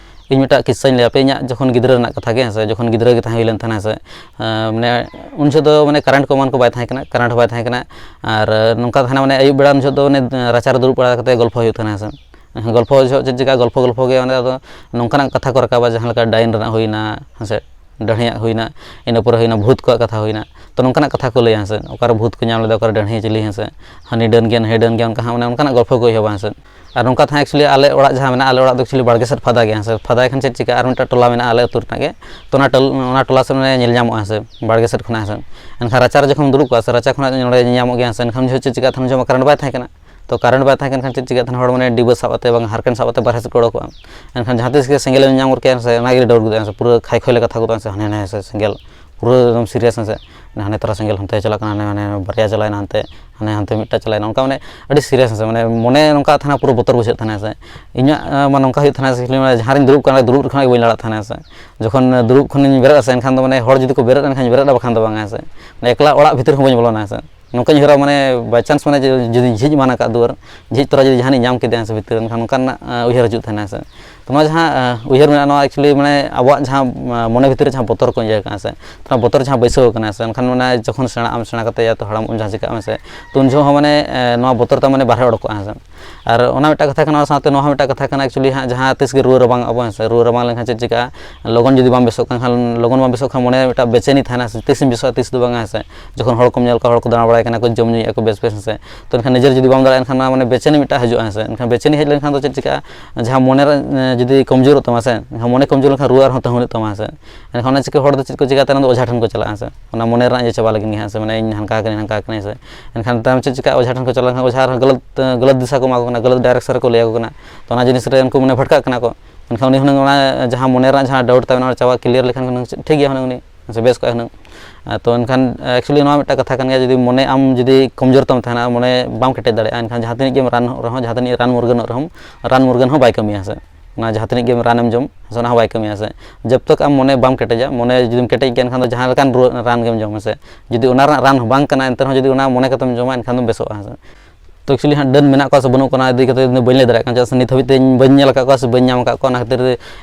ᱤᱧ ᱢᱤᱫᱴᱟᱜ ᱠᱤᱥᱥᱟᱧ ᱞᱟᱹᱭᱟ ᱟᱯᱮ, ᱤᱧᱟᱹᱜ ᱡᱚᱠᱷᱚᱱ ᱜᱤᱫᱽᱨᱟᱹ ᱨᱮᱱᱟᱜ ᱠᱟᱛᱷᱟ ᱜᱮ, ᱦᱮᱸ ᱥᱮ, ᱡᱚᱠᱷᱚᱱ ᱜᱤᱫᱽᱨᱟᱹ ᱜᱮ ᱛᱟᱦᱮᱸ ᱦᱩᱭ ᱞᱮᱱ ᱛᱟᱦᱮᱱᱟ, ᱦᱮᱸ ᱥᱮ᱾ ᱮ, ᱢᱟᱱᱮ ᱩᱱ ᱡᱚᱦᱚᱜ ᱫᱚ ᱢᱟᱱᱮ ᱠᱟᱨᱮᱱᱴ ᱠᱚ ᱮᱢᱟᱱ ᱠᱚ ᱵᱟᱭ ᱛᱟᱦᱮᱸ ᱠᱟᱱᱟ, ᱠᱟᱨᱮᱱᱴ ᱦᱚᱸ ᱵᱟᱭ ᱛᱟᱦᱮᱸ ᱠᱟᱱᱟ᱾ ᱟᱨ, ᱮ, ᱱᱚᱝᱠᱟ ᱛᱟᱦᱮᱱᱟ, ᱢᱟᱱᱮ ᱟᱹᱭᱩᱵ ᱵᱮᱲᱟ ᱩᱱ ᱡᱚᱦᱚᱜ ᱫᱚ ᱚᱱᱮ, ᱮ, ᱨᱟᱪᱟ ᱨᱮ ᱫᱩᱲᱩᱵ ᱵᱟᱲᱟ ᱠᱟᱛᱮ ᱜᱚᱞᱯᱷᱚ ᱦᱩᱭᱩᱜ ᱛᱟᱦᱮᱱᱟ, ᱦᱮᱸ ᱥᱮ᱾ ᱜᱚᱞᱯᱷᱚ ᱡᱚᱦᱚᱜ ᱪᱮᱫ ᱪᱤᱠᱟᱹᱜᱼᱟ, ᱜᱚᱞᱯᱷᱚ ᱜᱚᱞᱯᱷᱚ ᱜᱮ ᱚᱸᱰᱮ ᱟᱫᱚ ᱱᱚᱝᱠᱟᱱᱟᱜ ᱠᱟᱛᱷᱟ ᱠᱚ ᱨᱟᱠᱟᱵᱟ, ᱡᱟᱦᱟᱸ ᱞᱮᱠᱟ ᱰᱟᱭᱤᱱ ᱨᱮᱱᱟᱜ ᱦᱩᱭᱱᱟ, ᱦᱮᱸ ᱥᱮ, ᱰᱟᱹᱦᱤᱭᱟᱜ ᱦᱩᱭᱱᱟ, ᱤᱱᱟᱹ ᱯᱚᱨᱮ ᱦᱩᱭᱱᱟ ᱵᱷᱩᱛ ᱠᱚᱣᱟᱜ ᱠᱟᱛᱷᱟ ᱦᱩᱭᱱᱟ᱾ ᱛᱚ ᱱᱚᱝᱠᱟᱱᱟᱜ ᱠᱟᱛᱷᱟ ᱠᱚ ᱞᱟᱹᱭᱟ, ᱦᱮᱸ ᱥᱮ, ᱚᱠᱟᱨᱮ ᱵᱷᱩᱛ ᱠᱚ ᱧᱟᱢ ᱞᱮᱫᱟ, ᱚᱠᱟᱨᱮ ᱰᱟᱹᱦᱤ ᱪᱤᱞᱤ, ᱦᱮᱸ ᱥᱮ, ᱦᱟᱹᱱᱤ ᱰᱟᱹᱱ ᱜᱮᱭᱟ, ᱱᱟᱹᱭ ᱰᱟᱹᱱ ᱜᱮᱭᱟ, ᱚᱱᱠᱟ ᱦᱟᱸᱜ ᱢᱟᱱᱮ ᱚᱱᱠᱟᱱᱟᱜ ᱜᱚᱞᱯᱷᱚ ᱠᱚ ᱮᱦᱚᱵᱟ, ᱦᱮᱸ ᱥᱮ᱾ ᱟᱨ ᱱᱚᱝᱠᱟ ᱛᱟᱦᱮᱸ actually ᱟᱞᱮ ᱚᱲᱟᱜ ᱡᱟᱦᱟᱸ ᱢᱮᱱᱟᱜᱼᱟ, ᱟᱞᱮ ᱚᱲᱟᱜ ᱫᱚ actually ᱵᱟᱲᱜᱮ ᱥᱮᱫ ᱯᱷᱟᱫᱟ ᱜᱮᱭᱟ, ᱦᱮᱸ ᱥᱮ᱾ ᱯᱷᱟᱫᱟᱭ ᱠᱷᱟᱱ ᱪᱮᱫ ᱪᱤᱠᱟᱹᱜᱼᱟ, ᱟᱨ ᱢᱤᱫᱴᱟᱝ ᱴᱚᱞᱟ ᱢᱮᱱᱟᱜᱼᱟ ᱟᱞᱮ ᱟᱹᱛᱩ ᱨᱮᱱᱟᱜ ᱜᱮ, ᱛᱚ ᱚᱱᱟ ᱴᱚᱞ-, ᱚᱱᱟ ᱴᱚᱞᱟ ᱥᱮᱫ ᱢᱟᱱᱮ ᱧᱮᱞ ᱧᱟᱢᱚᱜᱼᱟ, ᱦᱮᱸ ᱥᱮ, ᱵᱟᱲᱜᱮ ᱥᱮᱫ ᱠᱷᱚᱱᱟᱜ, ᱦᱮᱸ ᱥᱮ᱾ ᱮᱱᱠᱷᱟᱱ ᱨᱟᱪᱟ ᱨᱮ ᱡᱚᱠᱷᱚᱱ ᱫᱩᱲᱩᱵ ᱠᱚᱜᱼᱟ ᱥᱮ, ᱨᱟᱪᱟ ᱠᱷᱚᱱᱟᱜ ᱱᱚᱰᱮ ᱧᱮᱞ ᱧᱟᱢᱚᱜ ᱜᱮᱭᱟ, ᱦᱮᱸ ᱥᱮ᱾ ᱮᱱᱠᱷᱟᱱ ᱩᱱ ᱡᱚᱦᱚᱜ ᱪᱮᱫ ᱪᱤᱠᱟᱹᱜᱼᱟ, ᱛᱟᱦᱮᱱ ᱡᱚᱦᱚᱜ ᱢᱟ ᱠᱟᱨᱮᱱᱴ ᱵᱟᱭ ᱛᱟᱦᱮᱸ ᱠᱟᱱᱟ, ᱛᱚ ᱠᱟᱨᱮᱱᱴ ᱵᱟᱭ ᱛᱟᱦᱮᱸ ᱠᱟᱱ ᱠᱷᱟᱱ ᱪᱮᱫ ᱪᱤᱠᱟᱹᱜᱼᱟ, ᱛᱟᱦᱮᱱ ᱦᱚᱲ ᱢᱟᱱᱮ ᱰᱤᱵᱟᱹ ᱥᱟᱵ ᱠᱟᱛᱮ ᱵᱟᱝ ᱦᱟᱨᱠᱮᱱ ᱥᱟᱵ ᱠᱟᱛᱮ ᱵᱟᱨᱦᱮ ᱥᱮᱫ ᱠᱚ ᱚᱰᱚᱠᱚᱜᱼᱟ᱾ ᱮᱱᱠᱷᱟᱱ ᱡᱟᱦᱟᱸ ᱛᱤᱥ ᱜᱮ ᱥᱮᱸᱜᱮᱞ ᱮᱢ ᱧᱟᱢ ᱜᱚᱫ ᱠᱮᱜᱼᱟ ᱥᱮ, ᱚᱱᱟ ᱜᱮ ᱰᱟᱹᱣᱩᱴ ᱜᱚᱫᱚᱜᱼᱟ, ᱦᱮᱸ ᱥᱮ, ᱯᱩᱨᱟᱹ ᱠᱷᱟᱭ ᱠᱷᱚᱭ ᱞᱮᱠᱟ ᱛᱷᱟᱠ ᱜᱚᱫᱚᱜᱼᱟ, ᱦᱮᱸ ᱥᱮ, ᱦᱟᱱᱮ ᱦᱟᱱᱮ ᱥᱮ ᱥᱮᱸᱜᱮᱞ ᱯᱩᱨᱟᱹ ᱮᱠᱫᱚᱢ ᱥᱤᱨᱤᱭᱟᱥ ᱦᱮᱸᱥᱮ, ᱢᱟᱱᱮ ᱦᱟᱱᱮ ᱛᱚᱨᱟ ᱥᱮᱸᱜᱮᱞ ᱦᱟᱱᱛᱮ ᱪᱟᱞᱟᱜ ᱠᱟᱱᱟ, ᱦᱟᱱᱮ ᱦᱟᱱᱮ ᱵᱟᱨᱭᱟ ᱪᱟᱞᱟᱣᱮᱱᱟ ᱦᱟᱱᱛᱮ, ᱦᱟᱱᱮ ᱦᱟᱱᱛᱮ ᱢᱤᱫᱴᱟᱝ ᱪᱟᱞᱟᱣᱮᱱᱟ, ᱚᱱᱠᱟ ᱢᱟᱱᱮ ᱟᱹᱰᱤ ᱥᱤᱨᱤᱭᱟᱥ ᱦᱮᱸᱥᱮ, ᱢᱟᱱᱮ ᱢᱚᱱᱮ ᱱᱚᱝᱠᱟ ᱛᱟᱦᱮᱱᱟ ᱯᱩᱨᱟᱹ ᱵᱚᱛᱚᱨ ᱵᱩᱡᱷᱟᱹᱜ ᱛᱟᱦᱮᱱᱟ ᱦᱮᱸᱥᱮ᱾ ᱤᱧᱟᱹᱜ ᱢᱟ ᱱᱚᱝᱠᱟ ᱦᱩᱭᱩᱜ ᱛᱟᱦᱮᱱᱟ ᱥᱮ, ᱢᱟᱱᱮ ᱡᱟᱦᱟᱸ ᱨᱤᱧ ᱫᱩᱲᱩᱵ ᱠᱟᱱᱟ ᱫᱩᱲᱩᱵ ᱠᱷᱚᱱᱟᱜ ᱜᱮ ᱵᱟᱹᱧ ᱞᱟᱲᱟᱜ ᱛᱟᱦᱮᱱᱟ ᱦᱮᱸᱥᱮ᱾ ᱡᱚᱠᱷᱚᱱ ᱫᱩᱲᱩᱵ ᱠᱷᱚᱱᱤᱧ ᱵᱮᱨᱮᱫ ᱟᱥᱮ, ᱮᱱᱠᱷᱟᱱ ᱫᱚ ᱢᱟᱱᱮ ᱦᱚᱲ ᱡᱩᱫᱤ ᱠᱚ ᱵᱮᱨᱮᱫ ᱮᱱᱠᱷᱟᱱ ᱵᱮᱨᱮᱫ ᱵᱟᱠᱷᱟᱱ ᱫᱚ ᱵᱟᱝ ᱦᱮᱸᱥᱮ, ᱢᱟᱱᱮ ᱮᱠᱞᱟ ᱚᱲᱟᱜ ᱵᱷᱤᱛᱤᱨ ᱦᱚᱸ ᱵᱟᱹᱧ ᱵᱚᱞᱚᱱᱟ ᱦᱮᱸᱥᱮ᱾ ᱱᱚᱝᱠᱟᱧ ᱩᱭᱦᱟᱹᱨᱟ, ᱢᱟᱱᱮ by chance ᱢᱟᱱᱮ ᱡᱩᱫᱤ ᱡᱷᱤᱡ ᱮᱢᱟᱱ ᱟᱠᱟᱫ ᱫᱩᱣᱟᱹᱨ, ᱡᱷᱤᱡ ᱛᱚᱨᱟ ᱡᱩᱫᱤ ᱡᱟᱦᱟᱱᱤᱡ ᱧᱟᱢ ᱠᱮᱫᱮᱭᱟ ᱥᱮ ᱵᱷᱤᱛᱤᱨ ᱨᱮ, ᱮᱱᱠᱷᱟᱱ ᱱᱚᱝᱠᱟᱱᱟᱜ ᱩᱭᱦᱟᱹᱨ ᱦᱤᱡᱩᱜ ᱛᱟᱦᱮᱱᱟ ᱥᱮ᱾ ᱛᱚ ᱱᱚᱣᱟ ᱡᱟᱦᱟᱸ ᱩᱭᱦᱟᱹᱨ ᱢᱮᱱᱟᱜᱼᱟ, ᱱᱚᱣᱟ actually ᱢᱟᱱᱮ ᱟᱵᱚᱣᱟᱜ ᱡᱟᱦᱟᱸ ᱢᱚᱱᱮ ᱵᱷᱤᱛᱤᱨ ᱨᱮ ᱡᱟᱦᱟᱸ ᱵᱚᱛᱚᱨ ᱠᱚ ᱤᱭᱟᱹ ᱠᱟᱜᱼᱟ ᱥᱮ, ᱛᱚ ᱚᱱᱟ ᱵᱚᱛᱚᱨ ᱡᱟᱦᱟᱸ ᱵᱟᱹᱭᱥᱟᱹᱣ ᱠᱟᱱᱟ ᱥᱮ, ᱮᱱᱠᱷᱟᱱ ᱢᱟᱱᱮ ᱡᱚᱠᱷᱚᱱ ᱥᱮᱬᱟᱜ ᱟᱢ, ᱥᱮᱬᱟ ᱠᱟᱛᱮ ᱭᱟ ᱛᱚ ᱦᱟᱲᱟᱢᱚᱜ ᱟᱢ, ᱡᱟᱦᱟᱸ ᱪᱤᱠᱟᱹᱜ ᱟᱢ ᱥᱮ, ᱛᱚ ᱩᱱ ᱡᱚᱠᱷᱚᱱ ᱦᱚᱸ ᱢᱟᱱᱮ ᱱᱚᱣᱟ ᱵᱚᱛᱚᱨ ᱛᱟᱢ ᱢᱟᱱᱮ ᱵᱟᱨᱦᱮ ᱚᱰᱚᱠᱚᱜᱼᱟ ᱦᱮᱸ ᱥᱮ᱾ ᱟᱨ ᱚᱱᱟ ᱢᱤᱫᱴᱟᱝ ᱠᱟᱛᱷᱟ ᱠᱟᱱᱟ, ᱚᱱᱟ ᱥᱟᱶᱛᱮ ᱱᱚᱣᱟ ᱦᱚᱸ ᱢᱤᱫᱴᱟᱝ ᱠᱟᱛᱷᱟ ᱠᱟᱱᱟ actually ᱦᱟᱸᱜ, ᱡᱟᱦᱟᱸ ᱛᱤᱥ ᱜᱮ ᱨᱩᱣᱟᱹ ᱨᱟᱵᱟᱝ ᱟᱵᱚ ᱦᱮᱸ ᱥᱮ, ᱨᱩᱣᱟᱹ ᱨᱟᱵᱟᱝ ᱞᱮᱱᱠᱷᱟᱱ ᱪᱮᱫ ᱪᱤᱠᱟᱹᱜᱼᱟ, ᱞᱚᱜᱚᱱ ᱡᱩᱫᱤ ᱵᱟᱢ ᱵᱮᱥᱚᱜ ᱠᱟᱱ ᱠᱷᱟᱱ, ᱞᱚᱜᱚᱱ ᱵᱟᱢ ᱵᱮᱥᱚᱜ ᱠᱷᱟᱱ ᱢᱚᱱᱮ ᱨᱮ ᱢᱤᱫᱴᱟᱝ ᱵᱮᱪᱮᱱᱤ ᱛᱟᱦᱮᱱᱟ ᱥᱮ, ᱛᱤᱥᱤᱧ ᱵᱮᱥᱚᱜᱼᱟ, ᱛᱤᱥ ᱫᱚ ᱵᱟᱝᱟ ᱦᱮᱸ ᱥᱮ᱾ ᱡᱚᱠᱷᱚᱱ ᱦᱚᱲ ᱠᱚᱢ ᱧᱮᱞ ᱠᱚᱣᱟ, ᱦᱚᱲ ᱠᱚ ᱫᱟᱬᱟ ᱵᱟᱲᱟᱭ ᱠᱟᱱᱟ ᱠᱚ, ᱡᱚᱢ ᱧᱩᱭᱮᱫᱼᱟ ᱠᱚ ᱵᱮᱥ ᱵᱮᱥ ᱦᱮᱸ ᱥᱮ, ᱛᱚ ᱮᱱᱠᱷᱟᱱ ᱱᱤᱡᱮᱨ ᱡᱩᱫᱤ ᱵᱟᱢ ᱫᱟᱲᱮᱭᱟᱜᱼᱟ, ᱮᱱᱠᱷᱟᱱ ᱢᱟᱱᱮ ᱵᱮᱪᱮᱱᱤ ᱢᱤᱫᱴᱟᱝ ᱦᱤᱡᱩᱜᱼᱟ ᱦᱮᱸ ᱥᱮ᱾ ᱮᱱᱠᱷᱟᱱ ᱵᱮᱪᱮᱱᱤ ᱦᱮᱡ ᱞᱮᱱᱠᱷᱟᱱ ᱫᱚ ᱪᱮᱫ ᱪᱤᱠᱟᱹᱜᱼᱟ, ᱡᱟᱦᱟᱸ ᱢᱚᱱᱮ ᱨᱮ, ᱮ, ᱡᱩᱫᱤ ᱠᱚᱢᱡᱳᱨᱚᱜ ᱛᱟᱢᱟ ᱥᱮ, ᱮᱱᱠᱷᱟᱱ ᱢᱚᱱᱮ ᱠᱚᱢᱡᱳᱨ ᱞᱮᱱᱠᱷᱟᱱ ᱨᱩᱣᱟᱹ ᱟᱨᱦᱚᱸ ᱛᱟᱦᱩᱸ ᱦᱩᱭᱩᱜ ᱛᱟᱢᱟ ᱦᱮᱸ ᱥᱮ᱾ ᱮᱱᱠᱷᱟᱱ ᱚᱱᱟ ᱪᱤᱠᱟᱹ ᱦᱚᱲ ᱫᱚ ᱪᱮᱫ ᱠᱚ ᱪᱤᱠᱟᱹᱭᱟ, ᱛᱟᱭᱚᱢ ᱫᱚ ᱚᱡᱷᱟ ᱴᱷᱮᱱ ᱠᱚ ᱪᱟᱞᱟᱜᱼᱟ ᱦᱮᱸ ᱥᱮ᱾ ᱚᱱᱟ ᱢᱚᱱᱮ ᱨᱮᱱᱟᱜ ᱤᱭᱟᱹ ᱪᱟᱵᱟ ᱞᱟᱹᱜᱤᱫ ᱜᱮ ᱦᱮᱸ ᱥᱮ, ᱢᱟᱱᱮ ᱤᱧ ᱦᱟᱱᱠᱟ ᱠᱟᱹᱱᱟᱹᱧ, ᱦᱟᱱᱠᱟ ᱠᱟᱹᱱᱟᱹᱧ ᱥᱮ᱾ ᱮᱱᱠᱷᱟᱱ ᱛᱟᱭᱚᱢ ᱪᱮᱫ ᱪᱤᱠᱟᱹᱜᱼᱟ, ᱚᱡᱷᱟ ᱴᱷᱮᱱ ᱠᱚ ᱪᱟᱞᱟᱣ ᱞᱮᱱᱠᱷᱟᱱ ᱚᱡᱷᱟ ᱟᱨᱦᱚᱸ ᱜᱟᱞᱟᱛ, ᱜᱟᱞᱟᱛ ᱫᱤᱥᱟ ᱠᱚ ᱮᱢᱟ ᱠᱚ ᱠᱟᱱᱟ, ᱜᱟᱞᱟᱛ direction ᱨᱮᱠᱚ ᱞᱟᱹᱭ ᱟᱠᱚ ᱠᱟᱱᱟ᱾ ᱛᱚ ᱚᱱᱟ ᱡᱤᱱᱤᱥ ᱨᱮ ᱩᱱᱠᱩ ᱢᱟᱱᱮ ᱵᱷᱟᱴᱠᱟᱜ ᱠᱟᱱᱟ ᱠᱚ᱾ ᱮᱱᱠᱷᱟᱱ ᱩᱱᱤ ᱦᱩᱱᱟᱹᱝ ᱚᱱᱟ ᱡᱟᱦᱟᱸ ᱢᱚᱱᱮ ᱨᱮᱱᱟᱜ ᱡᱟᱦᱟᱸ doubt ᱛᱟᱭ, ᱚᱱᱟ ᱪᱟᱵᱟ clear ᱞᱮᱠᱷᱟᱱ ᱦᱩᱱᱟᱹᱝ ᱴᱷᱤᱠ ᱜᱮᱭᱟ ᱦᱩᱱᱟᱹᱝ ᱩᱱᱤ᱾ ᱥᱮ ᱵᱮᱥ ᱠᱚᱜᱼᱟ ᱦᱩᱱᱟᱹᱝ᱾ ᱟᱨ ᱛᱚ ᱮᱱᱠᱷᱟᱱ actually ᱱᱚᱣᱟ ᱢᱤᱫᱴᱟᱝ ᱠᱟᱛᱷᱟ ᱠᱟᱱ ᱜᱮᱭᱟ, ᱡᱩᱫᱤ ᱢᱚᱱᱮ ᱟᱢ ᱡᱩᱫᱤ ᱠᱚᱢᱡᱳᱨ ᱛᱟᱢ ᱛᱟᱦᱮᱱᱟ, ᱢᱚᱱᱮ ᱵᱟᱢ ᱠᱮᱴᱮᱡ ᱫᱟᱲᱮᱭᱟᱜᱼᱟ, ᱮᱱᱠᱷᱟᱱ ᱡᱟᱦᱟᱸ ᱛᱤᱱᱟᱹᱜ ᱜᱮᱢ ᱨᱟᱱ ᱨᱮᱦᱚᱸ, ᱡᱟᱦᱟᱸ ᱛᱤᱱᱟᱹᱜ ᱨᱟᱱ ᱢᱩᱨᱜᱟᱹᱱᱚᱜ ᱨᱮᱦᱚᱸ, ᱨᱟᱱ ᱢᱩᱨᱜᱟᱹᱱ ᱦᱚᱸ ᱵᱟᱭ ᱠᱟᱹᱢᱤᱭᱟ ᱥᱮ᱾ ᱚᱱᱟ ᱡᱟᱦᱟᱸ ᱛᱤᱱᱟᱹᱜ ᱜᱮᱢ ᱨᱟᱱᱮᱢ ᱡᱚᱢ ᱥᱮ, ᱚᱱᱟ ᱦᱚᱸ ᱵᱟᱭ ᱠᱟᱹᱢᱤᱭᱟ ᱥᱮ᱾ ᱡᱚᱵ ᱛᱚᱠ ᱟᱢ ᱢᱚᱱᱮ ᱵᱟᱢ ᱠᱮᱴᱮᱡᱟ, ᱢᱚᱱᱮ ᱡᱩᱫᱤᱢ ᱠᱮᱴᱮᱡ ᱜᱮᱭᱟ, ᱮᱱᱠᱷᱟᱱ ᱫᱚ ᱡᱟᱦᱟᱸ ᱞᱮᱠᱟᱱ ᱨᱩᱣᱟᱹ ᱨᱟᱱ ᱜᱮᱢ ᱡᱚᱢ ᱢᱮᱥᱮ, ᱡᱩᱫᱤ ᱚᱱᱟ ᱨᱮᱱᱟᱜ ᱨᱟᱱ ᱦᱚᱸ ᱵᱟᱝ ᱠᱟᱱᱟ, ᱮᱱᱛᱮ ᱨᱮᱦᱚᱸ ᱡᱩᱫᱤ ᱚᱱᱟ ᱢᱚᱱᱮ ᱠᱟᱛᱮᱢ ᱡᱚᱢᱟ, ᱮᱱᱠᱷᱟᱱ ᱫᱚᱢ ᱵᱮᱥᱚᱜᱼᱟ ᱦᱮᱸ ᱥᱮ᱾ ᱛᱚ actually ᱦᱟᱸᱜ ᱰᱟᱹᱱ ᱢᱮᱱᱟᱜ ᱠᱚᱣᱟ ᱥᱮ ᱵᱟᱹᱱᱩᱜ ᱠᱚᱣᱟ, ᱚᱱᱟ ᱤᱫᱤ ᱠᱟᱛᱮ ᱤᱧ ᱫᱚ ᱵᱟᱹᱧ ᱞᱟᱹᱭ ᱫᱟᱲᱮᱭᱟᱜ ᱠᱟᱱᱟ, ᱪᱮᱫᱟᱜ ᱥᱮ ᱱᱤᱛ ᱦᱟᱹᱵᱤᱡ ᱛᱮ ᱤᱧ ᱵᱟᱹᱧ ᱧᱮᱞ ᱟᱠᱟᱫ ᱠᱚᱣᱟ ᱥᱮ ᱵᱟᱹᱧ ᱧᱟᱢ ᱟᱠᱟᱫ ᱠᱚᱣᱟ᱾ ᱚᱱᱟ ᱠᱷᱟᱹᱛᱤᱨ,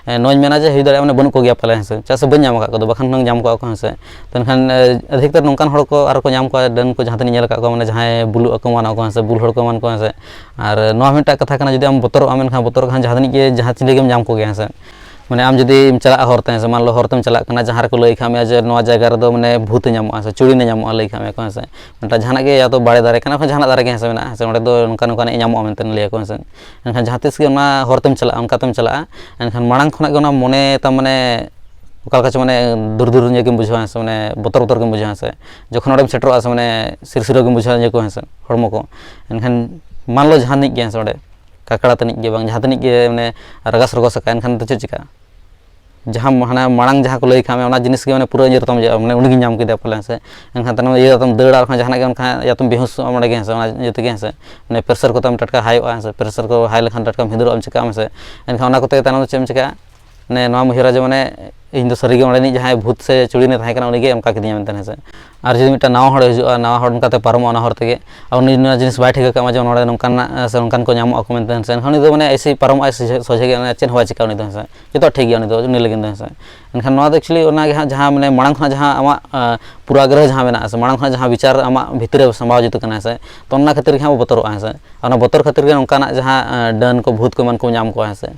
ᱮ, ᱱᱚᱣᱟᱧ ᱢᱮᱱᱟ ᱡᱮ ᱦᱩᱭ ᱫᱟᱲᱮᱭᱟᱜᱼᱟ, ᱢᱟᱱᱮ ᱵᱟᱹᱱᱩᱜ ᱠᱚᱜᱮᱭᱟ ᱯᱟᱞᱮ ᱦᱮᱸ ᱥᱮ, ᱪᱮᱫᱟᱜ ᱥᱮ ᱵᱟᱹᱧ ᱧᱟᱢ ᱟᱠᱟᱫ ᱠᱚᱫᱚ, ᱵᱟᱠᱷᱟᱱ ᱦᱩᱱᱟᱹᱝ ᱧᱟᱢ ᱠᱚᱜᱼᱟ ᱠᱚ ᱦᱮᱸ ᱥᱮ᱾ ᱛᱚ ᱮᱱᱠᱷᱟᱱ, ᱮ, ᱚᱫᱷᱤᱠᱛᱚᱨ ᱱᱚᱝᱠᱟᱱ ᱦᱚᱲ ᱠᱚ ᱟᱨᱚ ᱠᱚ ᱧᱟᱢ ᱠᱚᱣᱟ, ᱰᱟᱹᱱ ᱠᱚ ᱡᱟᱦᱟᱸ ᱛᱤᱱᱟᱹᱜ ᱧᱮᱞ ᱟᱠᱟᱫ ᱠᱚᱣᱟ, ᱢᱟᱱᱮ ᱡᱟᱦᱟᱸᱭ ᱵᱩᱞᱩᱜ ᱟᱠᱚ ᱮᱢᱟᱱ ᱟᱠᱚ ᱦᱮᱸ ᱥᱮ, ᱵᱩᱞ ᱦᱚᱲ ᱠᱚ ᱮᱢᱟᱱ ᱠᱚ ᱦᱮᱸ ᱥᱮ᱾ ᱟᱨ ᱱᱚᱣᱟ ᱢᱤᱫᱴᱟᱝ ᱠᱟᱛᱷᱟ ᱠᱟᱱᱟ, ᱡᱩᱫᱤ ᱟᱢ ᱵᱚᱛᱚᱨᱚᱜ ᱟᱢ, ᱮᱱᱠᱷᱟᱱ ᱵᱚᱛᱚᱨ ᱠᱷᱟᱱ ᱡᱟᱦᱟᱸ ᱛᱤᱱᱟᱹᱜ ᱜᱮ, ᱡᱟᱦᱟᱸ ᱪᱤᱞᱤ ᱜᱮᱢ ᱧᱟᱢ ᱠᱚᱜᱮᱭᱟ ᱦᱮᱸ ᱥᱮ᱾ ᱢᱟᱱᱮ ᱟᱢ ᱡᱩᱫᱤᱢ ᱪᱟᱞᱟᱜᱼᱟ ᱦᱚᱨ ᱛᱮ ᱦᱮᱸ ᱥᱮ, ᱢᱟᱱ ᱞᱚ ᱦᱚᱨ ᱛᱮᱢ ᱪᱟᱞᱟᱜ ᱠᱟᱱᱟ, ᱡᱟᱦᱟᱸ ᱨᱮᱠᱚ ᱞᱟᱹᱭ ᱠᱷᱟᱜ ᱢᱮᱭᱟ ᱡᱮ ᱱᱚᱣᱟ ᱡᱟᱭᱜᱟ ᱨᱮᱫᱚ ᱢᱟᱱᱮ ᱵᱷᱩᱛ ᱮ ᱧᱟᱢᱚᱜᱼᱟ ᱥᱮ ᱪᱩᱲᱤᱱ ᱮ ᱧᱟᱢᱚᱜᱼᱟ, ᱞᱟᱹᱭ ᱠᱷᱟᱜ ᱢᱮᱭᱟ ᱠᱚ ᱦᱮᱸ ᱥᱮ᱾ ᱢᱤᱫᱴᱟᱝ ᱡᱟᱦᱟᱱᱟᱜ ᱜᱮ, ᱭᱟ ᱛᱚ ᱵᱟᱲᱮ ᱫᱟᱨᱮ ᱠᱟᱱᱟ, ᱵᱟᱠᱷᱟᱱ ᱡᱟᱦᱟᱱᱟᱜ ᱫᱟᱨᱮ ᱜᱮ ᱦᱮᱸ ᱥᱮ ᱢᱮᱱᱟᱜᱼᱟ ᱦᱮᱸ ᱥᱮ, ᱚᱸᱰᱮ ᱫᱚ ᱱᱚᱝᱠᱟ ᱱᱚᱝᱠᱟᱱᱟᱜ ᱧᱟᱢᱚᱜᱼᱟ ᱢᱮᱱᱛᱮ ᱞᱟᱹᱭᱟᱠᱚ ᱦᱮᱸ ᱥᱮ᱾ ᱮᱱᱠᱷᱟᱱ ᱡᱟᱦᱟᱸ ᱛᱤᱥ ᱜᱮ ᱚᱱᱟ ᱦᱚᱨ ᱛᱮᱢ ᱪᱟᱞᱟᱜᱼᱟ, ᱚᱱᱠᱟ ᱛᱮᱢ ᱪᱟᱞᱟᱜᱼᱟ, ᱮᱱᱠᱷᱟᱱ ᱢᱟᱲᱟᱝ ᱠᱷᱚᱱᱟᱜ ᱜᱮ ᱚᱱᱟ ᱢᱚᱱᱮ ᱛᱟᱢ ᱢᱟᱱᱮ ᱚᱠᱟ ᱞᱮᱠᱟ ᱪᱚ ᱢᱟᱱᱮ ᱫᱩᱨ ᱫᱩᱨ ᱧᱚᱜ ᱜᱮᱢ ᱵᱩᱡᱷᱟᱹᱣᱟ ᱦᱮᱸ ᱥᱮ, ᱢᱟᱱᱮ ᱵᱚᱛᱚᱨ ᱵᱚᱛᱚᱨ ᱜᱮᱢ ᱵᱩᱡᱷᱟᱹᱣᱟ ᱦᱮᱸ ᱥᱮ᱾ ᱡᱚᱠᱷᱚᱱ ᱚᱸᱰᱮᱢ ᱥᱮᱴᱮᱨᱚᱜᱼᱟ ᱥᱮ, ᱢᱟᱱᱮ ᱥᱤᱨ ᱥᱤᱨᱟᱹ ᱜᱮᱢ ᱵᱩᱡᱷᱟᱹᱣᱟ ᱤᱭᱟᱹ ᱠᱚ ᱦᱮᱸ ᱥᱮ, ᱦᱚᱲᱢᱚ ᱠᱚ᱾ ᱮᱱᱠᱷᱟᱱ ᱢᱟᱱ ᱞᱚ ᱡᱟᱦᱟᱱᱤᱡ ᱜᱮ ᱦᱮᱸ ᱥᱮ, ᱚᱸᱰᱮ ᱠᱟᱠᱲᱟ ᱛᱟᱹᱱᱤᱡ ᱜᱮ ᱵᱟᱝ, ᱡᱟᱦᱟᱸ ᱛᱟᱹᱱᱤᱡ ᱜᱮ ᱢᱟᱱᱮ ᱨᱟᱜᱟᱥ ᱨᱚᱜᱚᱥ ᱟᱠᱟᱫ, ᱮᱱᱠᱷᱟᱱ ᱫᱚ ᱪᱮᱫ ᱪᱤᱠᱟᱹᱜᱼᱟ? ᱡᱟᱦᱟᱸ ᱦᱟᱱᱟ ᱢᱟᱲᱟᱝ ᱡᱟᱦᱟᱸ ᱠᱚ ᱞᱟᱹᱭ ᱠᱷᱟᱱ ᱚᱱᱟ ᱡᱤᱱᱤᱥ ᱜᱮ ᱢᱟᱱᱮ ᱯᱩᱨᱟᱹ ᱤᱭᱟᱹ ᱨᱮᱛᱟᱢ ᱤᱭᱟᱹᱜᱼᱟ, ᱢᱟᱱᱮ ᱩᱱᱤ ᱜᱮ ᱧᱟᱢ ᱠᱮᱫᱮᱭᱟ ᱯᱟᱞᱮ, ᱦᱮᱸ ᱥᱮ᱾ ᱮᱱᱠᱷᱟᱱ ᱛᱟᱭᱱᱚᱢ ᱤᱭᱟᱹ ᱨᱮᱛᱟᱢ ᱫᱟᱹᱲᱟ, ᱟᱨ ᱡᱟᱦᱟᱱᱟᱜ ᱜᱮ ᱚᱱᱠᱟ ᱤᱭᱟᱹ ᱛᱮᱢ ᱵᱮᱦᱩᱥᱚᱜᱼᱟ ᱚᱸᱰᱮ ᱜᱮ, ᱦᱮᱸ ᱥᱮ, ᱚᱱᱟ ᱤᱭᱟᱹ ᱛᱮᱜᱮ, ᱦᱮᱸ ᱥᱮ᱾ ᱢᱟᱱᱮ pressure ᱠᱚᱛᱟᱢ ᱴᱟᱴᱠᱟ ᱦᱟᱭᱚᱜᱼᱟ, ᱦᱮᱸ ᱥᱮ, pressure ᱠᱚ ᱦᱟᱭ ᱞᱮᱠᱷᱟᱱ ᱴᱟᱴᱠᱟᱢ ᱦᱤᱫᱤᱨᱚᱜᱼᱟ, ᱪᱤᱠᱟᱹᱜᱼᱟ, ᱦᱮᱸ ᱥᱮ᱾ ᱮᱱᱠᱷᱟᱱ ᱚᱱᱟ ᱠᱚᱛᱮ ᱛᱟᱭᱱᱚᱢ ᱫᱚ ᱪᱮᱫ ᱮᱢ ᱪᱤᱠᱟᱹᱜᱼᱟ? ᱢᱟᱱᱮ ᱱᱚᱣᱟᱢ ᱩᱭᱦᱟᱹᱨᱟ ᱡᱮ ᱢᱟᱱᱮ ᱤᱧ ᱫᱚ ᱥᱟᱹᱨᱤᱜᱮ ᱚᱸᱰᱮᱱᱤᱡ ᱡᱟᱦᱟᱸᱭ ᱵᱷᱩᱛ ᱥᱮ ᱪᱩᱲᱤᱱᱮ ᱛᱟᱦᱮᱸ ᱠᱟᱱᱟ ᱩᱱᱤᱜᱮ ᱚᱱᱠᱟ ᱠᱤᱫᱤᱧᱟ ᱢᱮᱱᱛᱮ, ᱦᱮᱸ ᱥᱮ᱾ ᱟᱨ ᱡᱩᱫᱤ ᱢᱤᱫᱴᱟᱝ ᱱᱟᱣᱟ ᱦᱚᱲ ᱦᱤᱡᱩᱜᱼᱟ, ᱱᱟᱣᱟ ᱦᱚᱲ ᱚᱱᱠᱟᱛᱮ ᱯᱟᱨᱚᱢᱚᱜᱼᱟ ᱚᱱᱟ ᱦᱚᱨ ᱛᱮᱜᱮ, ᱟᱨ ᱩᱱᱤ ᱱᱚᱣᱟ ᱡᱤᱱᱤᱥ ᱵᱟᱭ ᱴᱷᱤᱠᱟᱹ ᱠᱟᱜ ᱢᱟ ᱡᱮ ᱱᱚᱰᱮ ᱱᱚᱝᱠᱟᱱᱟᱜ ᱥᱮ ᱱᱚᱝᱠᱟᱱ ᱠᱚ ᱧᱟᱢᱚᱜ ᱟᱠᱚ ᱢᱮᱱᱛᱮ, ᱦᱮᱸ ᱥᱮ, ᱮᱱᱠᱷᱟᱱ ᱩᱱᱤ ᱫᱚ ᱢᱟᱱᱮ ᱮᱭᱥᱮ ᱯᱟᱨᱚᱢᱚᱜᱼᱟᱭ, ᱥᱚᱡᱷᱮ, ᱥᱚᱡᱷᱮ ᱜᱮ, ᱢᱟᱱᱮ ᱪᱮᱫ ᱦᱚᱸ ᱵᱟᱭ ᱪᱤᱠᱟᱹᱜᱼᱟ ᱩᱱᱤ ᱫᱚ, ᱦᱮᱸ ᱥᱮ᱾ ᱡᱚᱛᱚ ᱴᱷᱤᱠ ᱜᱮᱭᱟ ᱩᱱᱤ ᱫᱚ, ᱩᱱᱤ ᱞᱟᱹᱜᱤᱫ ᱫᱚ, ᱦᱮᱸ ᱥᱮ᱾ ᱮᱱᱠᱷᱟᱱ ᱱᱚᱣᱟ ᱫᱚ actually ᱚᱱᱟ ᱜᱮ ᱦᱟᱸᱜ ᱡᱟᱦᱟᱸ ᱢᱟᱱᱮ ᱢᱟᱲᱟᱝ ᱠᱷᱚᱱᱟᱜ ᱡᱟᱦᱟᱸ ᱟᱢᱟᱜ, ᱟᱸ, ᱯᱩᱨᱟᱜᱨᱚᱦᱚ ᱡᱟᱦᱟᱸ ᱢᱮᱱᱟᱜᱼᱟ ᱥᱮ, ᱢᱟᱲᱟᱝ ᱠᱷᱚᱱᱟᱜ ᱡᱟᱦᱟᱸ ᱵᱤᱪᱟᱨ ᱟᱢᱟᱜ ᱵᱷᱤᱛᱤᱨ ᱨᱮ ᱥᱟᱢᱵᱟᱣ ᱡᱩᱛᱩᱜ ᱠᱟᱱᱟ, ᱦᱮᱸ ᱥᱮ, ᱛᱚ ᱚᱱᱟ ᱠᱷᱟᱹᱛᱤᱨ ᱜᱮ ᱦᱟᱸᱜ ᱵᱚ ᱵᱚᱛᱚᱨᱚᱜᱼᱟ, ᱦᱮᱸ ᱥᱮ᱾ ᱟᱨ ᱚᱱᱟ ᱵᱚᱛᱚᱨ ᱠᱷᱟᱹᱛᱤᱨ ᱜᱮ ᱱᱚᱝᱠᱟᱱᱟᱜ ᱡᱟᱦᱟᱸ, ᱟᱸ, ᱰᱟᱹᱱ ᱠᱚ, ᱵᱷᱩᱛ ᱠᱚ ᱮᱢᱟᱱ ᱠᱚ ᱧᱟᱢ ᱠᱚᱣᱟ, ᱦᱮᱸ ᱥᱮ᱾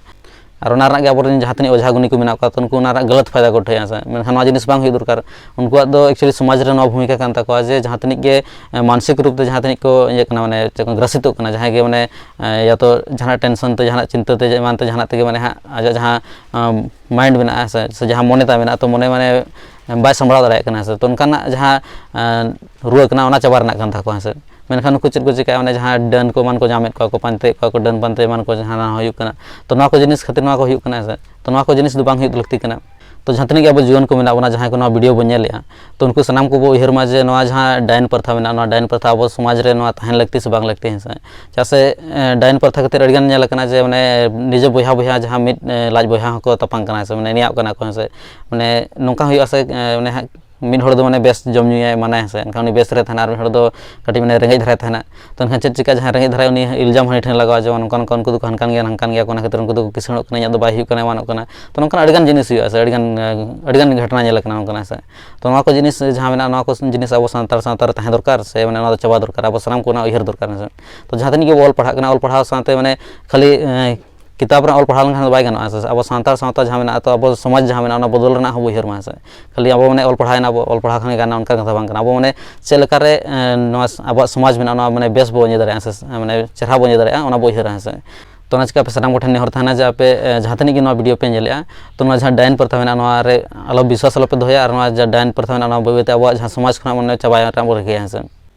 ᱟᱨ ᱚᱱᱟ ᱨᱮᱱᱟᱜ ᱜᱮ ᱟᱵᱚᱨᱮᱱ ᱡᱟᱦᱟᱸ ᱛᱤᱱᱟᱹᱜ ᱚᱡᱷᱟ ᱜᱩᱱᱤ ᱠᱚ ᱢᱮᱱᱟᱜ ᱠᱚᱣᱟ, ᱛᱚ ᱩᱱᱠᱩ ᱚᱱᱟ ᱨᱮᱱᱟᱜ ᱜᱟᱞᱟᱛ ᱯᱷᱟᱭᱫᱟ ᱠᱚ ᱩᱴᱷᱟᱹᱭᱟ, ᱦᱮᱸ ᱥᱮ᱾ ᱢᱮᱱᱠᱷᱟᱱ ᱱᱚᱣᱟ ᱡᱤᱱᱤᱥ ᱵᱟᱝ ᱦᱩᱭᱩᱜ ᱫᱚᱨᱠᱟᱨ᱾ ᱩᱱᱠᱩᱣᱟᱜ ᱫᱚ actually ᱥᱚᱢᱟᱡᱽ ᱨᱮ ᱱᱚᱣᱟ ᱵᱷᱩᱢᱤᱠᱟ ᱠᱟᱱ ᱛᱟᱠᱚᱣᱟ ᱡᱮ ᱡᱟᱦᱟᱸ ᱛᱤᱱᱟᱹᱜ ᱜᱮ, ᱮ, ᱢᱟᱱᱥᱤᱠ ᱨᱩᱯ ᱛᱮ ᱡᱟᱦᱟᱸ ᱛᱤᱱᱟᱹᱜ ᱠᱚ ᱤᱭᱟᱹᱜ ᱠᱟᱱᱟ, ᱢᱟᱱᱮ ᱪᱮᱫ ᱠᱚ ᱜᱨᱟᱥᱤᱛᱚᱜ ᱠᱟᱱᱟ, ᱡᱟᱦᱟᱸᱭ ᱜᱮ ᱢᱟᱱᱮ, ᱮ, ᱭᱟ ᱛᱚ ᱡᱟᱦᱟᱱᱟᱜ tension ᱛᱮ, ᱡᱟᱦᱟᱱᱟᱜ ᱪᱤᱱᱛᱟᱹ ᱛᱮ, ᱮᱢᱟᱱ ᱛᱮ ᱡᱟᱦᱟᱱᱟᱜ ᱛᱮᱜᱮ ᱢᱟᱱᱮ ᱦᱟᱸᱜ ᱟᱡᱟᱜ ᱡᱟᱦᱟᱸ, ᱟᱢ, mind ᱢᱮᱱᱟᱜᱼᱟ, ᱦᱮᱸ ᱥᱮ, ᱥᱮ ᱡᱟᱦᱟᱸ ᱢᱚᱱᱮ ᱛᱟᱭ ᱢᱮᱱᱟᱜᱼᱟ, ᱛᱚ ᱢᱚᱱᱮ ᱢᱟᱱᱮ ᱵᱟᱭ ᱥᱟᱢᱵᱲᱟᱣ ᱫᱟᱲᱮᱭᱟᱜ ᱠᱟᱱᱟ, ᱦᱮᱸ ᱥᱮ᱾ ᱛᱚ ᱚᱱᱠᱟᱱᱟᱜ ᱡᱟᱦᱟᱸ, ᱮ, ᱨᱩᱣᱟᱹ ᱠᱟᱱᱟ, ᱚᱱᱟ ᱪᱟᱵᱟ ᱨᱮᱱᱟᱜ ᱠᱟᱱ ᱛᱟᱠᱚᱣᱟ, ᱦᱮᱸ ᱥᱮ᱾ ᱢᱮᱱᱠᱷᱟᱱ ᱱᱩᱠᱩ ᱪᱮᱫ ᱠᱚ ᱪᱤᱠᱟᱹᱭᱟ? ᱚᱱᱮ ᱡᱟᱦᱟᱸ ᱰᱟᱹᱱ ᱠᱚ ᱮᱢᱟᱱ ᱠᱚ ᱧᱟᱢᱮᱫ ᱠᱚᱣᱟ ᱠᱚ, ᱯᱟᱱᱛᱮᱭᱮᱫ ᱠᱚᱣᱟ ᱠᱚ, ᱰᱟᱹᱱ ᱯᱟᱱᱛᱮ ᱮᱢᱟᱱ ᱠᱚ ᱡᱟᱦᱟᱸ ᱱᱟᱣᱟ ᱦᱩᱭᱩᱜ ᱠᱟᱱᱟ, ᱛᱚ ᱱᱚᱣᱟ ᱠᱚ ᱡᱤᱱᱤᱥ ᱠᱷᱟᱹᱛᱤᱨ ᱱᱚᱣᱟ ᱠᱚ ᱦᱩᱭᱩᱜ ᱠᱟᱱᱟ, ᱦᱮᱸ ᱥᱮ᱾ ᱛᱚ ᱱᱚᱣᱟ ᱠᱚ ᱡᱤᱱᱤᱥ ᱫᱚ ᱵᱟᱝ ᱦᱩᱭᱩᱜ ᱞᱟᱹᱠᱛᱤ ᱠᱟᱱᱟ᱾ ᱛᱚ ᱡᱟᱦᱟᱸ ᱛᱤᱱᱟᱹᱜ ᱜᱮ ᱟᱵᱚ ᱡᱩᱣᱟᱹᱱ ᱠᱚ ᱢᱮᱱᱟᱜ ᱵᱚᱱᱟ, ᱡᱟᱦᱟᱸᱭ ᱠᱚ ᱱᱚᱣᱟ video ᱵᱚᱱ ᱧᱮᱞᱮᱫᱼᱟ, ᱛᱚ ᱩᱱᱠᱩ ᱥᱟᱱᱟᱢ ᱠᱚᱵᱚ ᱩᱭᱦᱟᱹᱨ ᱢᱟ ᱡᱮ ᱱᱚᱣᱟ ᱡᱟᱦᱟᱸ ᱰᱟᱭᱤᱱ ᱯᱨᱚᱛᱷᱟ ᱢᱮᱱᱟᱜᱼᱟ, ᱱᱚᱣᱟ ᱰᱟᱭᱤᱱ ᱯᱨᱚᱛᱷᱟ ᱟᱵᱚ ᱥᱚᱢᱟᱡᱽ ᱨᱮ ᱱᱚᱣᱟ ᱛᱟᱦᱮᱱ ᱞᱟᱹᱠᱛᱤ ᱥᱮ ᱵᱟᱝ ᱞᱟᱹᱠᱛᱤ, ᱦᱮᱸ ᱥᱮ᱾ ᱪᱮᱫᱟᱜ ᱥᱮ, ᱮ, ᱰᱟᱭᱤᱱ ᱯᱨᱚᱛᱷᱟ ᱠᱷᱟᱹᱛᱤᱨ ᱟᱹᱰᱤᱜᱟᱱ ᱧᱮᱞ ᱟᱠᱟᱱᱟ ᱡᱮ ᱢᱟᱱᱮ ᱱᱤᱡᱮ ᱵᱚᱭᱦᱟ ᱵᱚᱭᱦᱟ ᱡᱟᱦᱟᱸ ᱢᱤᱫ, ᱮ, ᱞᱟᱡ ᱵᱚᱭᱦᱟ ᱦᱚᱸᱠᱚ ᱛᱟᱯᱟᱢ ᱠᱟᱱᱟ, ᱥᱮ ᱢᱟᱱᱮ ᱱᱮᱭᱟᱣ ᱠᱟᱱᱟ ᱠᱚ, ᱦᱮᱸ ᱥᱮ᱾ ᱢᱟᱱᱮ ᱱᱚᱝᱠᱟ ᱦᱩᱭᱩᱜᱼᱟ ᱥᱮ, ᱮ, ᱢᱟᱱᱮ ᱦᱟᱸᱜ ᱢᱤᱫ ᱦᱚᱲ ᱫᱚ ᱢᱟᱱᱮ ᱵᱮᱥ ᱡᱚᱢ ᱧᱩᱭᱟᱭ ᱮᱢᱟᱱᱟᱭ, ᱦᱮᱸ ᱥᱮ, ᱮᱱᱠᱷᱟᱱ ᱩᱱᱤ ᱵᱮᱥ ᱨᱮ ᱛᱟᱦᱮᱱᱟ, ᱟᱨ ᱢᱤᱫ ᱦᱚᱲ ᱫᱚ ᱠᱟᱹᱴᱤᱡ ᱢᱟᱱᱮ ᱨᱮᱸᱜᱮᱡ ᱫᱷᱟᱨᱟᱭ ᱛᱟᱦᱮᱱᱟ᱾ ᱛᱚ ᱮᱱᱠᱷᱟᱱ ᱪᱮᱫ ᱪᱤᱠᱟ? ᱡᱟᱦᱟᱸᱭ ᱨᱮᱸᱜᱮᱡ ᱫᱷᱟᱨᱟᱭ ᱩᱱᱤ ᱤᱞᱡᱟᱢ ᱦᱟᱹᱱᱤ ᱴᱷᱮᱱ ᱞᱟᱜᱟᱣᱟ ᱡᱮ ᱱᱚᱝᱠᱟ ᱱᱚᱝᱠᱟ ᱩᱱᱠᱩ ᱫᱚᱠᱚ ᱦᱟᱱᱠᱟᱱ ᱜᱮᱭᱟ, ᱱᱟᱝᱠᱟᱱ ᱜᱮᱭᱟ ᱠᱚ, ᱚᱱᱟ ᱠᱷᱟᱹᱛᱤᱨ ᱩᱱᱠᱩ ᱫᱚᱠᱚ ᱠᱤᱥᱟᱹᱬᱚᱜ ᱠᱟᱱᱟ, ᱤᱧᱟᱹᱜ ᱫᱚ ᱵᱟᱭ ᱦᱩᱭᱩᱜ ᱠᱟᱱᱟ, ᱮᱢᱟᱱᱚᱜ ᱠᱟᱱᱟ᱾ ᱛᱚ ᱱᱚᱝᱠᱟᱱ ᱟᱹᱰᱤᱜᱟᱱ ᱡᱤᱱᱤᱥ ᱦᱩᱭᱩᱜᱼᱟ ᱥᱮ, ᱟᱹᱰᱤᱜᱟᱱ, ᱟᱹᱰᱤᱜᱟᱱ ᱜᱷᱚᱴᱚᱱᱟ ᱧᱮᱞ ᱟᱠᱟᱱᱟ ᱚᱱᱠᱟᱱᱟᱜ, ᱥᱮ᱾ ᱛᱚ ᱱᱚᱣᱟ ᱠᱚ ᱡᱤᱱᱤᱥ ᱡᱟᱦᱟᱸ ᱢᱮᱱᱟᱜᱼᱟ, ᱱᱚᱣᱟ ᱠᱚ ᱡᱤᱱᱤᱥ ᱟᱵᱚ ᱥᱟᱱᱛᱟᱲ ᱥᱟᱶᱛᱟ ᱨᱮ ᱛᱟᱦᱮᱸ ᱫᱚᱨᱠᱟᱨ, ᱥᱮ ᱢᱟᱱᱮ ᱱᱚᱣᱟ ᱫᱚ ᱪᱟᱵᱟ ᱫᱚᱨᱠᱟᱨ, ᱟᱵᱚ ᱥᱟᱱᱟᱢ ᱠᱚ ᱚᱱᱟ ᱩᱭᱦᱟᱹᱨ ᱫᱚᱨᱠᱟᱨ, ᱦᱮᱸ ᱥᱮ᱾ ᱛᱚ ᱡᱟᱦᱟᱸ ᱛᱤᱱᱟᱹᱜ ᱜᱮᱵᱚ ᱚᱞ ᱯᱟᱲᱦᱟᱜ ᱠᱟᱱᱟ, ᱚᱞ ᱯᱟᱲᱦᱟᱣ ᱥᱟᱶᱛᱮ ᱢᱟᱱᱮ ᱠᱷᱟᱹᱞᱤ, ᱮᱸ, ᱠᱤᱛᱟᱵ ᱨᱮᱱᱟᱜ ᱚᱞ ᱯᱟᱲᱦᱟᱣ ᱞᱮᱱᱠᱷᱟᱱ ᱫᱚ ᱵᱟᱭ ᱜᱟᱱᱚᱜᱼᱟ, ᱥᱮ ᱟᱵᱚ ᱥᱟᱱᱛᱟᱲ ᱥᱟᱶᱛᱟ ᱡᱟᱦᱟᱸ ᱢᱮᱱᱟᱜᱼᱟ, ᱛᱚ ᱟᱵᱚ ᱥᱚᱢᱟᱡᱽ ᱡᱟᱦᱟᱸ ᱢᱮᱱᱟᱜᱼᱟ, ᱚᱱᱟ ᱵᱚᱫᱚᱞ ᱨᱮᱱᱟᱜ ᱦᱚᱸ ᱵᱚ ᱩᱭᱦᱟᱹᱨ ᱢᱟ, ᱦᱮᱸ ᱥᱮ᱾ ᱠᱷᱟᱹᱞᱤ ᱟᱵᱚ ᱢᱟᱱᱮ ᱚᱞ ᱯᱟᱲᱦᱟᱣ ᱮᱱᱟ ᱵᱚ, ᱚᱞ ᱯᱟᱲᱦᱟᱣ ᱠᱷᱟᱱ ᱜᱮ ᱜᱟᱱᱚᱜᱼᱟ, ᱚᱱᱠᱟ ᱠᱟᱛᱷᱟ ᱵᱟᱝ ᱠᱟᱱᱟ᱾ ᱟᱵᱚ ᱢᱟᱱᱮ ᱪᱮᱫ ᱞᱮᱠᱟᱨᱮ, ᱮᱸ, ᱱᱚᱣᱟ ᱟᱵᱚᱣᱟᱜ ᱥᱚᱢᱟᱡᱽ ᱢᱮᱱᱟᱜᱼᱟ, ᱱᱚᱣᱟ ᱢᱟᱱᱮ ᱵᱮᱥ ᱵᱚ ᱤᱭᱟᱹ ᱫᱟᱲᱮᱭᱟᱜᱼᱟ, ᱥᱮ ᱢᱟᱱᱮ ᱪᱮᱦᱨᱟ ᱵᱚ ᱤᱭᱟᱹ ᱫᱟᱲᱮᱭᱟᱜᱼᱟ, ᱚᱱᱟ ᱵᱚ ᱩᱭᱦᱟᱹᱨᱟ, ᱦᱮᱸ ᱥᱮ᱾ ᱛᱚ ᱚᱱᱟ ᱪᱤᱠᱟ ᱟᱯᱮ ᱥᱟᱱᱟᱢ ᱠᱚᱴᱷᱮᱱ ᱱᱮᱦᱚᱨ ᱛᱟᱦᱮᱱᱟ ᱡᱮ ᱟᱯᱮ, ᱮᱸ, ᱡᱟᱦᱟᱸ ᱛᱤᱱᱟᱹᱜ ᱜᱮ ᱱᱚᱣᱟ video ᱯᱮ ᱧᱮᱞᱮᱜᱼᱟ, ᱛᱚ ᱱᱚᱣᱟ ᱡᱟᱦᱟᱸ ᱰᱟᱭᱤᱱ ᱯᱨᱚᱛᱷᱟ ᱢᱮᱱᱟᱜᱼᱟ, ᱱᱚᱣᱟ ᱨᱮ ᱟᱞᱚ ᱵᱤᱥᱣᱟᱥ ᱟᱞᱚ ᱯᱮ ᱫᱚᱦᱚᱭᱟ, ᱟᱨ ᱱᱚᱣᱟ ᱡᱟᱦᱟᱸ ᱰᱟᱭᱤᱱ ᱯᱨᱚᱛᱷᱟ ᱢᱮᱱᱟᱜᱼᱟ, ᱱᱚᱣᱟ ᱵᱟᱹᱭ ᱵᱟᱹᱭ ᱛᱮ ᱟᱵᱚᱣᱟᱜ ᱡᱟᱦᱟᱸ ᱥᱚᱢᱟᱡᱽ ᱠᱷᱚᱱᱟᱜ ᱢᱟᱱᱮ ᱪᱟᱵᱟᱭ ᱨᱮᱱᱟᱜ ᱵᱚ ᱨᱤᱠᱟᱹᱭᱟ, ᱦᱮᱸ ᱥᱮ᱾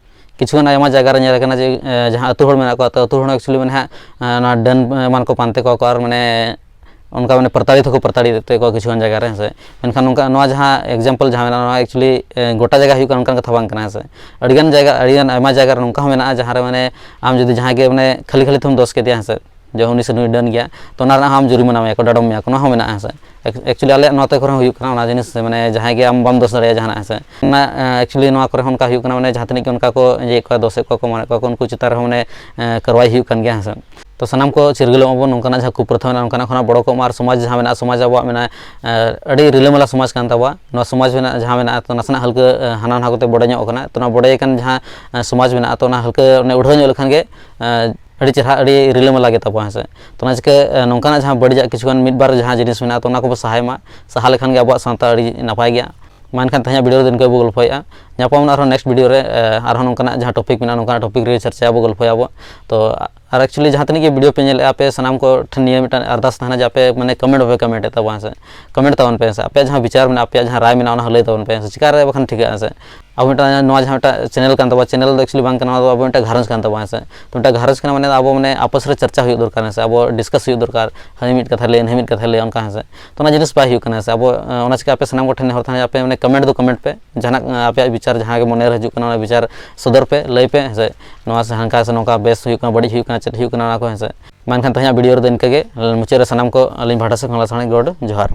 ᱠᱤᱪᱷᱩᱜᱟᱱ ᱟᱭᱢᱟ ᱡᱟᱭᱜᱟ ᱨᱮ ᱧᱮᱞ ᱟᱠᱟᱱᱟ ᱡᱮ, ᱮ, ᱡᱟᱦᱟᱸ ᱟᱹᱛᱩ ᱦᱚᱲ ᱢᱮᱱᱟᱜ ᱠᱚᱣᱟ, ᱛᱚ ᱟᱹᱛᱩ ᱦᱚᱲ ᱦᱚᱸ actually ᱢᱟᱱᱮ ᱦᱟᱸᱜ, ᱮ, ᱱᱚᱣᱟ ᱰᱟᱹᱱ ᱮᱢᱟᱱ ᱠᱚ ᱯᱟᱱᱛᱮ ᱠᱚᱣᱟ ᱠᱚ, ᱟᱨ ᱢᱟᱱᱮ ᱚᱱᱠᱟ ᱢᱟᱱᱮ ᱯᱨᱚᱛᱟᱲᱤᱛ ᱦᱚᱸᱠᱚ ᱯᱨᱚᱛᱟᱲᱤᱛᱮᱫ ᱠᱚᱣᱟ ᱠᱤᱪᱷᱩ ᱜᱟᱱ ᱡᱟᱭᱜᱟ ᱨᱮ, ᱦᱮᱸ ᱥᱮ᱾ ᱢᱮᱱᱠᱷᱟᱱ ᱱᱚᱝᱠᱟ, ᱱᱚᱣᱟ ᱡᱟᱦᱟᱸ example ᱡᱟᱦᱟᱸ ᱢᱮᱱᱟᱜᱼᱟ, ᱱᱚᱣᱟ actually, ᱮ, ᱜᱚᱴᱟ ᱡᱟᱭᱜᱟ ᱦᱩᱭᱩᱜ ᱠᱟᱱᱟ ᱚᱱᱠᱟᱱ ᱠᱟᱛᱷᱟ ᱵᱟᱝ ᱠᱟᱱᱟ, ᱦᱮᱸ ᱥᱮ᱾ ᱟᱹᱰᱤᱜᱟᱱ ᱡᱟᱭᱜᱟ, ᱟᱹᱰᱤᱜᱟᱱ ᱟᱭᱢᱟ ᱡᱟᱭᱜᱟ ᱨᱮ ᱱᱚᱝᱠᱟ ᱦᱚᱸ ᱢᱮᱱᱟᱜᱼᱟ, ᱡᱟᱦᱟᱸ ᱨᱮ ᱢᱟᱱᱮ ᱟᱢ ᱡᱩᱫᱤ ᱡᱟᱦᱟᱸᱭ ᱜᱮ ᱢᱟᱱᱮ ᱠᱷᱟᱹᱞᱤ ᱠᱷᱟᱹᱞᱤ ᱛᱮᱢ ᱫᱚᱥ ᱠᱮᱫᱮᱭᱟ, ᱦᱮᱸ ᱥᱮ, ᱡᱮ ᱩᱱᱤ ᱥᱮ ᱱᱩᱭ ᱰᱟᱹᱱ ᱜᱮᱭᱟ, ᱛᱚ ᱚᱱᱟ ᱨᱮᱱᱟᱜ ᱦᱚᱸ ᱟᱢ ᱡᱩᱨᱤᱢᱟᱱᱟ ᱢᱮᱭᱟ ᱠᱚ, ᱰᱟᱰᱚᱢ ᱢᱮᱭᱟ ᱠᱚ, ᱱᱚᱣᱟ ᱦᱚᱸ ᱢᱮᱱᱟᱜᱼᱟ, ᱦᱮᱸ ᱥᱮ᱾ Ac-, actually ᱟᱞᱮᱭᱟᱜ ᱱᱚᱛᱮ ᱠᱚᱨᱮ ᱦᱚᱸ ᱦᱩᱭᱩᱜ ᱠᱟᱱᱟ ᱚᱱᱟ ᱡᱤᱱᱤᱥ, ᱢᱟᱱᱮ ᱡᱟᱦᱟᱸᱭ ᱜᱮ ᱟᱢ ᱵᱟᱢ ᱫᱚᱥ ᱫᱟᱲᱮᱭᱟᱜᱼᱟ ᱡᱟᱦᱟᱱᱟᱜ, ᱦᱮᱸ ᱥᱮ᱾ ᱚᱱᱟ, ᱮ, actually ᱱᱚᱣᱟ ᱠᱚᱨᱮ ᱦᱚᱸ ᱚᱱᱠᱟ ᱦᱩᱭᱩᱜ ᱠᱟᱱᱟ, ᱢᱟᱱᱮ ᱡᱟᱦᱟᱸ ᱛᱤᱱᱟᱹᱜ ᱜᱮ ᱚᱱᱠᱟ ᱠᱚ ᱤᱭᱟᱹᱭᱮᱫ ᱠᱚᱣᱟ, ᱫᱚᱥᱮᱫ ᱠᱚᱣᱟ ᱠᱚ, ᱢᱟᱱᱮ ᱠᱚᱣᱟ ᱠᱚ, ᱩᱱᱠᱩ ᱪᱮᱛᱟᱱ ᱨᱮᱦᱚᱸ ᱢᱟᱱᱮ, ᱮ, ᱠᱟᱨᱣᱟᱭ ᱦᱩᱭᱩᱜ ᱠᱟᱱ ᱜᱮᱭᱟ, ᱦᱮᱸ ᱥᱮ᱾ ᱛᱚ ᱥᱟᱱᱟᱢ ᱠᱚ ᱪᱤᱨᱜᱟᱹᱞᱚᱜ ᱢᱟᱵᱚᱱ, ᱱᱚᱝᱠᱟᱱᱟᱜ ᱡᱟᱦᱟᱸ ᱠᱩᱯᱨᱚᱛᱷᱟ ᱢᱮᱱᱟᱜᱼᱟ, ᱚᱱᱠᱟᱱᱟᱜ ᱠᱷᱚᱱᱟᱜ ᱵᱚᱲᱚ ᱠᱚᱜ ᱢᱟ᱾ ᱟᱨ ᱥᱚᱢᱟᱡᱽ ᱡᱟᱦᱟᱸ ᱢᱮᱱᱟᱜᱼᱟ, ᱥᱚᱢᱟᱡᱽ ᱟᱵᱚᱣᱟᱜ ᱢᱮᱱᱟᱜᱼᱟ, ᱮ, ᱟᱹᱰᱤ ᱨᱤᱞᱟᱹᱢᱟᱞᱟ ᱥᱚᱢᱟᱡᱽ ᱠᱟᱱ ᱛᱟᱵᱚᱣᱟ᱾ ᱱᱚᱣᱟ ᱥᱚᱢᱟᱡᱽ ᱢᱮᱱᱟᱜᱼᱟ, ᱡᱟᱦᱟᱸ ᱢᱮᱱᱟᱜᱼᱟ, ᱛᱚ ᱱᱟᱥᱮᱱᱟᱜ ᱦᱟᱹᱞᱠᱟᱹ, ᱮ, ᱦᱟᱱᱟ ᱱᱟᱣᱟ ᱠᱚᱛᱮ ᱵᱚᱰᱮ ᱧᱚᱜ ᱟᱠᱟᱱᱟ, ᱛᱚ ᱱᱚᱣᱟ ᱵᱚᱰᱮ ᱟᱠᱟᱱ ᱡᱟᱦᱟᱸ, ᱮ, ᱥᱚᱢᱟᱡᱽ ᱢᱮᱱᱟᱜᱼᱟ, ᱛᱚ ᱚᱱᱟ ᱦᱟᱹᱞᱠᱟᱹ ᱚᱱᱮ ᱩᱰᱷᱟᱹᱣ ᱧᱚᱜ ᱞᱮᱠᱷᱟᱱ ᱜᱮ, ᱮ, ᱟᱹᱰᱤ ᱪᱮᱦᱨᱟ, ᱟᱹᱰᱤ ᱨᱤᱞᱟᱹᱢᱟᱞᱟ ᱜᱮ ᱛᱟᱵᱚᱣᱟ, ᱦᱮᱸ ᱥᱮ᱾ ᱛᱚ ᱚᱱᱟ ᱪᱤᱠᱟᱹ, ᱮ, ᱱᱚᱝᱠᱟᱱᱟᱜ ᱡᱟᱦᱟᱸ ᱵᱟᱹᱲᱤᱡᱟᱜ ᱠᱤᱪᱷᱩᱜᱟᱱ ᱢᱤᱫ ᱵᱟᱨ ᱡᱟᱦᱟᱸ ᱡᱤᱱᱤᱥ ᱢᱮᱱᱟᱜᱼᱟ, ᱛᱚ ᱚᱱᱟ ᱠᱚᱵᱚ ᱥᱟᱦᱟᱭ ᱢᱟ, ᱥᱟᱦᱟ ᱞᱮᱠᱷᱟᱱ ᱜᱮ ᱟᱵᱚᱣᱟᱜ ᱥᱟᱶᱛᱟ ᱟᱹᱰᱤ ᱱᱟᱯᱟᱭ ᱜᱮᱭᱟ᱾ ᱢᱟ ᱮᱱᱠᱷᱟᱱ ᱛᱮᱦᱮᱧᱟᱜ video ᱨᱮᱫᱚ ᱤᱱᱠᱟᱹ ᱜᱮᱵᱚ ᱜᱚᱞᱯᱷᱚᱭᱮᱫᱼᱟ᱾ ᱧᱟᱯᱟᱢ ᱟᱨᱦᱚᱸ next video ᱨᱮ, ᱮ, ᱟᱨᱦᱚᱸ ᱱᱚᱝᱠᱟᱱᱟᱜ ᱡᱟᱦᱟᱸ topic ᱢᱮᱱᱟᱜᱼᱟ, ᱱᱚᱝᱠᱟᱱᱟᱜ topic ᱨᱮ ᱪᱟᱨᱪᱟᱭᱟᱵᱚ, ᱜᱚᱞᱯᱷᱚᱭᱟᱵᱚ᱾ ᱛᱚ ᱟᱨ actually ᱡᱟᱦᱟᱸ ᱛᱤᱱᱟᱹᱜ ᱜᱮ video ᱯᱮ ᱧᱮᱞᱮᱫᱼᱟ, ᱟᱯᱮ ᱥᱟᱱᱟᱢ ᱠᱚ ᱴᱷᱮᱱ ᱱᱤᱭᱟᱹ ᱢᱤᱫᱴᱟᱝ ᱟᱨᱫᱟᱥ ᱛᱟᱦᱮᱱᱟ ᱡᱮ ᱟᱯᱮ ᱢᱟᱱᱮ comment ᱵᱟᱯᱮ comment ᱮᱫ ᱛᱟᱵᱚᱱᱟ, ᱦᱮᱸ ᱥᱮ᱾ Comment ᱛᱟᱵᱚᱱ ᱯᱮ, ᱦᱮᱸ ᱥᱮ᱾ ᱟᱯᱮᱭᱟᱜ ᱡᱟᱦᱟᱸ ᱵᱤᱪᱟᱨ ᱢᱮᱱᱟᱜᱼᱟ, ᱟᱯᱮᱭᱟᱜ ᱡᱟᱦᱟᱸ ᱨᱟᱭ ᱢᱮᱱᱟᱜᱼᱟ, ᱚᱱᱟ ᱦᱚᱸ ᱞᱟᱹᱭ ᱛᱟᱵᱚᱱ ᱯᱮ, ᱦᱮᱸ ᱥᱮ᱾ ᱪᱤᱠᱟᱹ ᱨᱮ ᱵᱟᱠᱷᱟᱱ ᱴᱷᱤᱠᱟᱹᱜᱼᱟ, ᱦᱮᱸ ᱥᱮ᱾ ᱟᱵᱚ ᱢᱤᱫᱴᱟᱝ, ᱱᱚᱣᱟ ᱡᱟᱦᱟᱸ ᱢᱤᱫᱴᱟᱝ channel ᱠᱟᱱ ᱛᱟᱵᱚᱱᱟ, channel ᱫᱚ actually ᱵᱟᱝ ᱠᱟᱱᱟ, ᱱᱚᱣᱟ ᱫᱚ ᱟᱵᱚ ᱢᱤᱫᱴᱟᱝ ᱜᱷᱟᱨᱚᱸᱡᱽ ᱠᱟᱱ ᱛᱟᱵᱚᱱᱟ, ᱦᱮᱸ ᱥᱮ᱾ ᱛᱚ ᱢᱤᱫᱴᱟᱝ ᱜᱷᱟᱨᱚᱸᱡᱽ ᱠᱟᱱᱟ ᱢᱟᱱᱮ ᱟᱵᱚ ᱢᱟᱱᱮ ᱟᱯᱟᱥ ᱨᱮ ᱪᱟᱨᱪᱟ ᱦᱩᱭᱩᱜ ᱫᱚᱨᱠᱟᱨ, ᱦᱮᱸ ᱥᱮ᱾ ᱟᱵᱚ discuss ᱦᱩᱭᱩᱜ ᱫᱚᱨᱠᱟᱨ, ᱦᱟᱹᱱᱤ ᱢᱤᱫ ᱠᱟᱛᱷᱟ ᱞᱟᱹᱭ, ᱱᱟᱹᱭ ᱢᱤᱫ ᱠᱟᱛᱷᱟ ᱞᱟᱹᱭ, ᱚᱱᱠᱟ, ᱦᱮᱸ ᱥᱮ᱾ ᱛᱚ ᱚᱱᱟ ᱡᱤᱱᱤᱥ ᱵᱟᱭ ᱦᱩᱭᱩᱜ ᱠᱟᱱᱟ, ᱦᱮᱸ ᱥᱮ᱾ ᱟᱵᱚ, ᱮ, ᱚᱱᱟ ᱪᱤᱠᱟᱹ ᱟᱯᱮ ᱥᱟᱱᱟᱢ ᱠᱚᱴᱷᱮᱱ ᱱᱮᱦᱚᱨ ᱛᱟᱦᱮᱱᱟ ᱡᱮ ᱟᱯᱮ ᱢᱟᱱᱮ comment ᱫᱚ comment ᱯᱮ, ᱡᱟᱦᱟᱱᱟᱜ, ᱮ, ᱟᱯᱮᱭᱟᱜ ᱵᱤᱪᱟᱨ ᱡᱟᱦᱟᱸ ᱜᱮ ᱢᱚᱱᱮ ᱨᱮ ᱦᱤᱡᱩᱜ ᱠᱟᱱᱟ, ᱚᱱᱟ ᱵᱤᱪᱟᱨ ᱥᱚᱫᱚᱨ ᱯᱮ, ᱞᱟᱹᱭ ᱯᱮ, ᱦᱮᱸ ᱥᱮ᱾ ᱱᱚᱣᱟ ᱥᱮ ᱦᱟᱱᱠᱟ ᱥᱮ ᱱᱚᱝᱠᱟ ᱵᱮᱥ ᱦᱩᱭᱩᱜ ᱠᱟᱱᱟ, ᱵᱟᱹᱲᱤᱡ ᱦᱩᱭᱩᱜ ᱠᱟᱱᱟ, ᱪᱮᱫ ᱦᱩᱭᱩᱜ ᱠᱟᱱᱟ, ᱚᱱᱟ ᱠᱚ, ᱦᱮᱸ ᱥᱮ᱾ ᱢᱟ ᱮᱱᱠᱷᱟᱱ ᱛᱮᱦᱮᱧᱟᱜ video ᱨᱮᱫᱚ ᱤᱱᱠᱟᱹ ᱜᱮ, ᱢᱩᱪᱟᱹᱫ ᱨᱮ ᱥᱟᱱᱟᱢ ᱠᱚ ᱟᱹᱞᱤᱧ ᱯᱟᱦᱴᱟ ᱥᱮᱫ ᱠᱷᱚᱱ ᱞᱟᱥᱟᱲᱦᱮᱫ ᱜᱚᱰ ᱡᱚᱦᱟᱨ᱾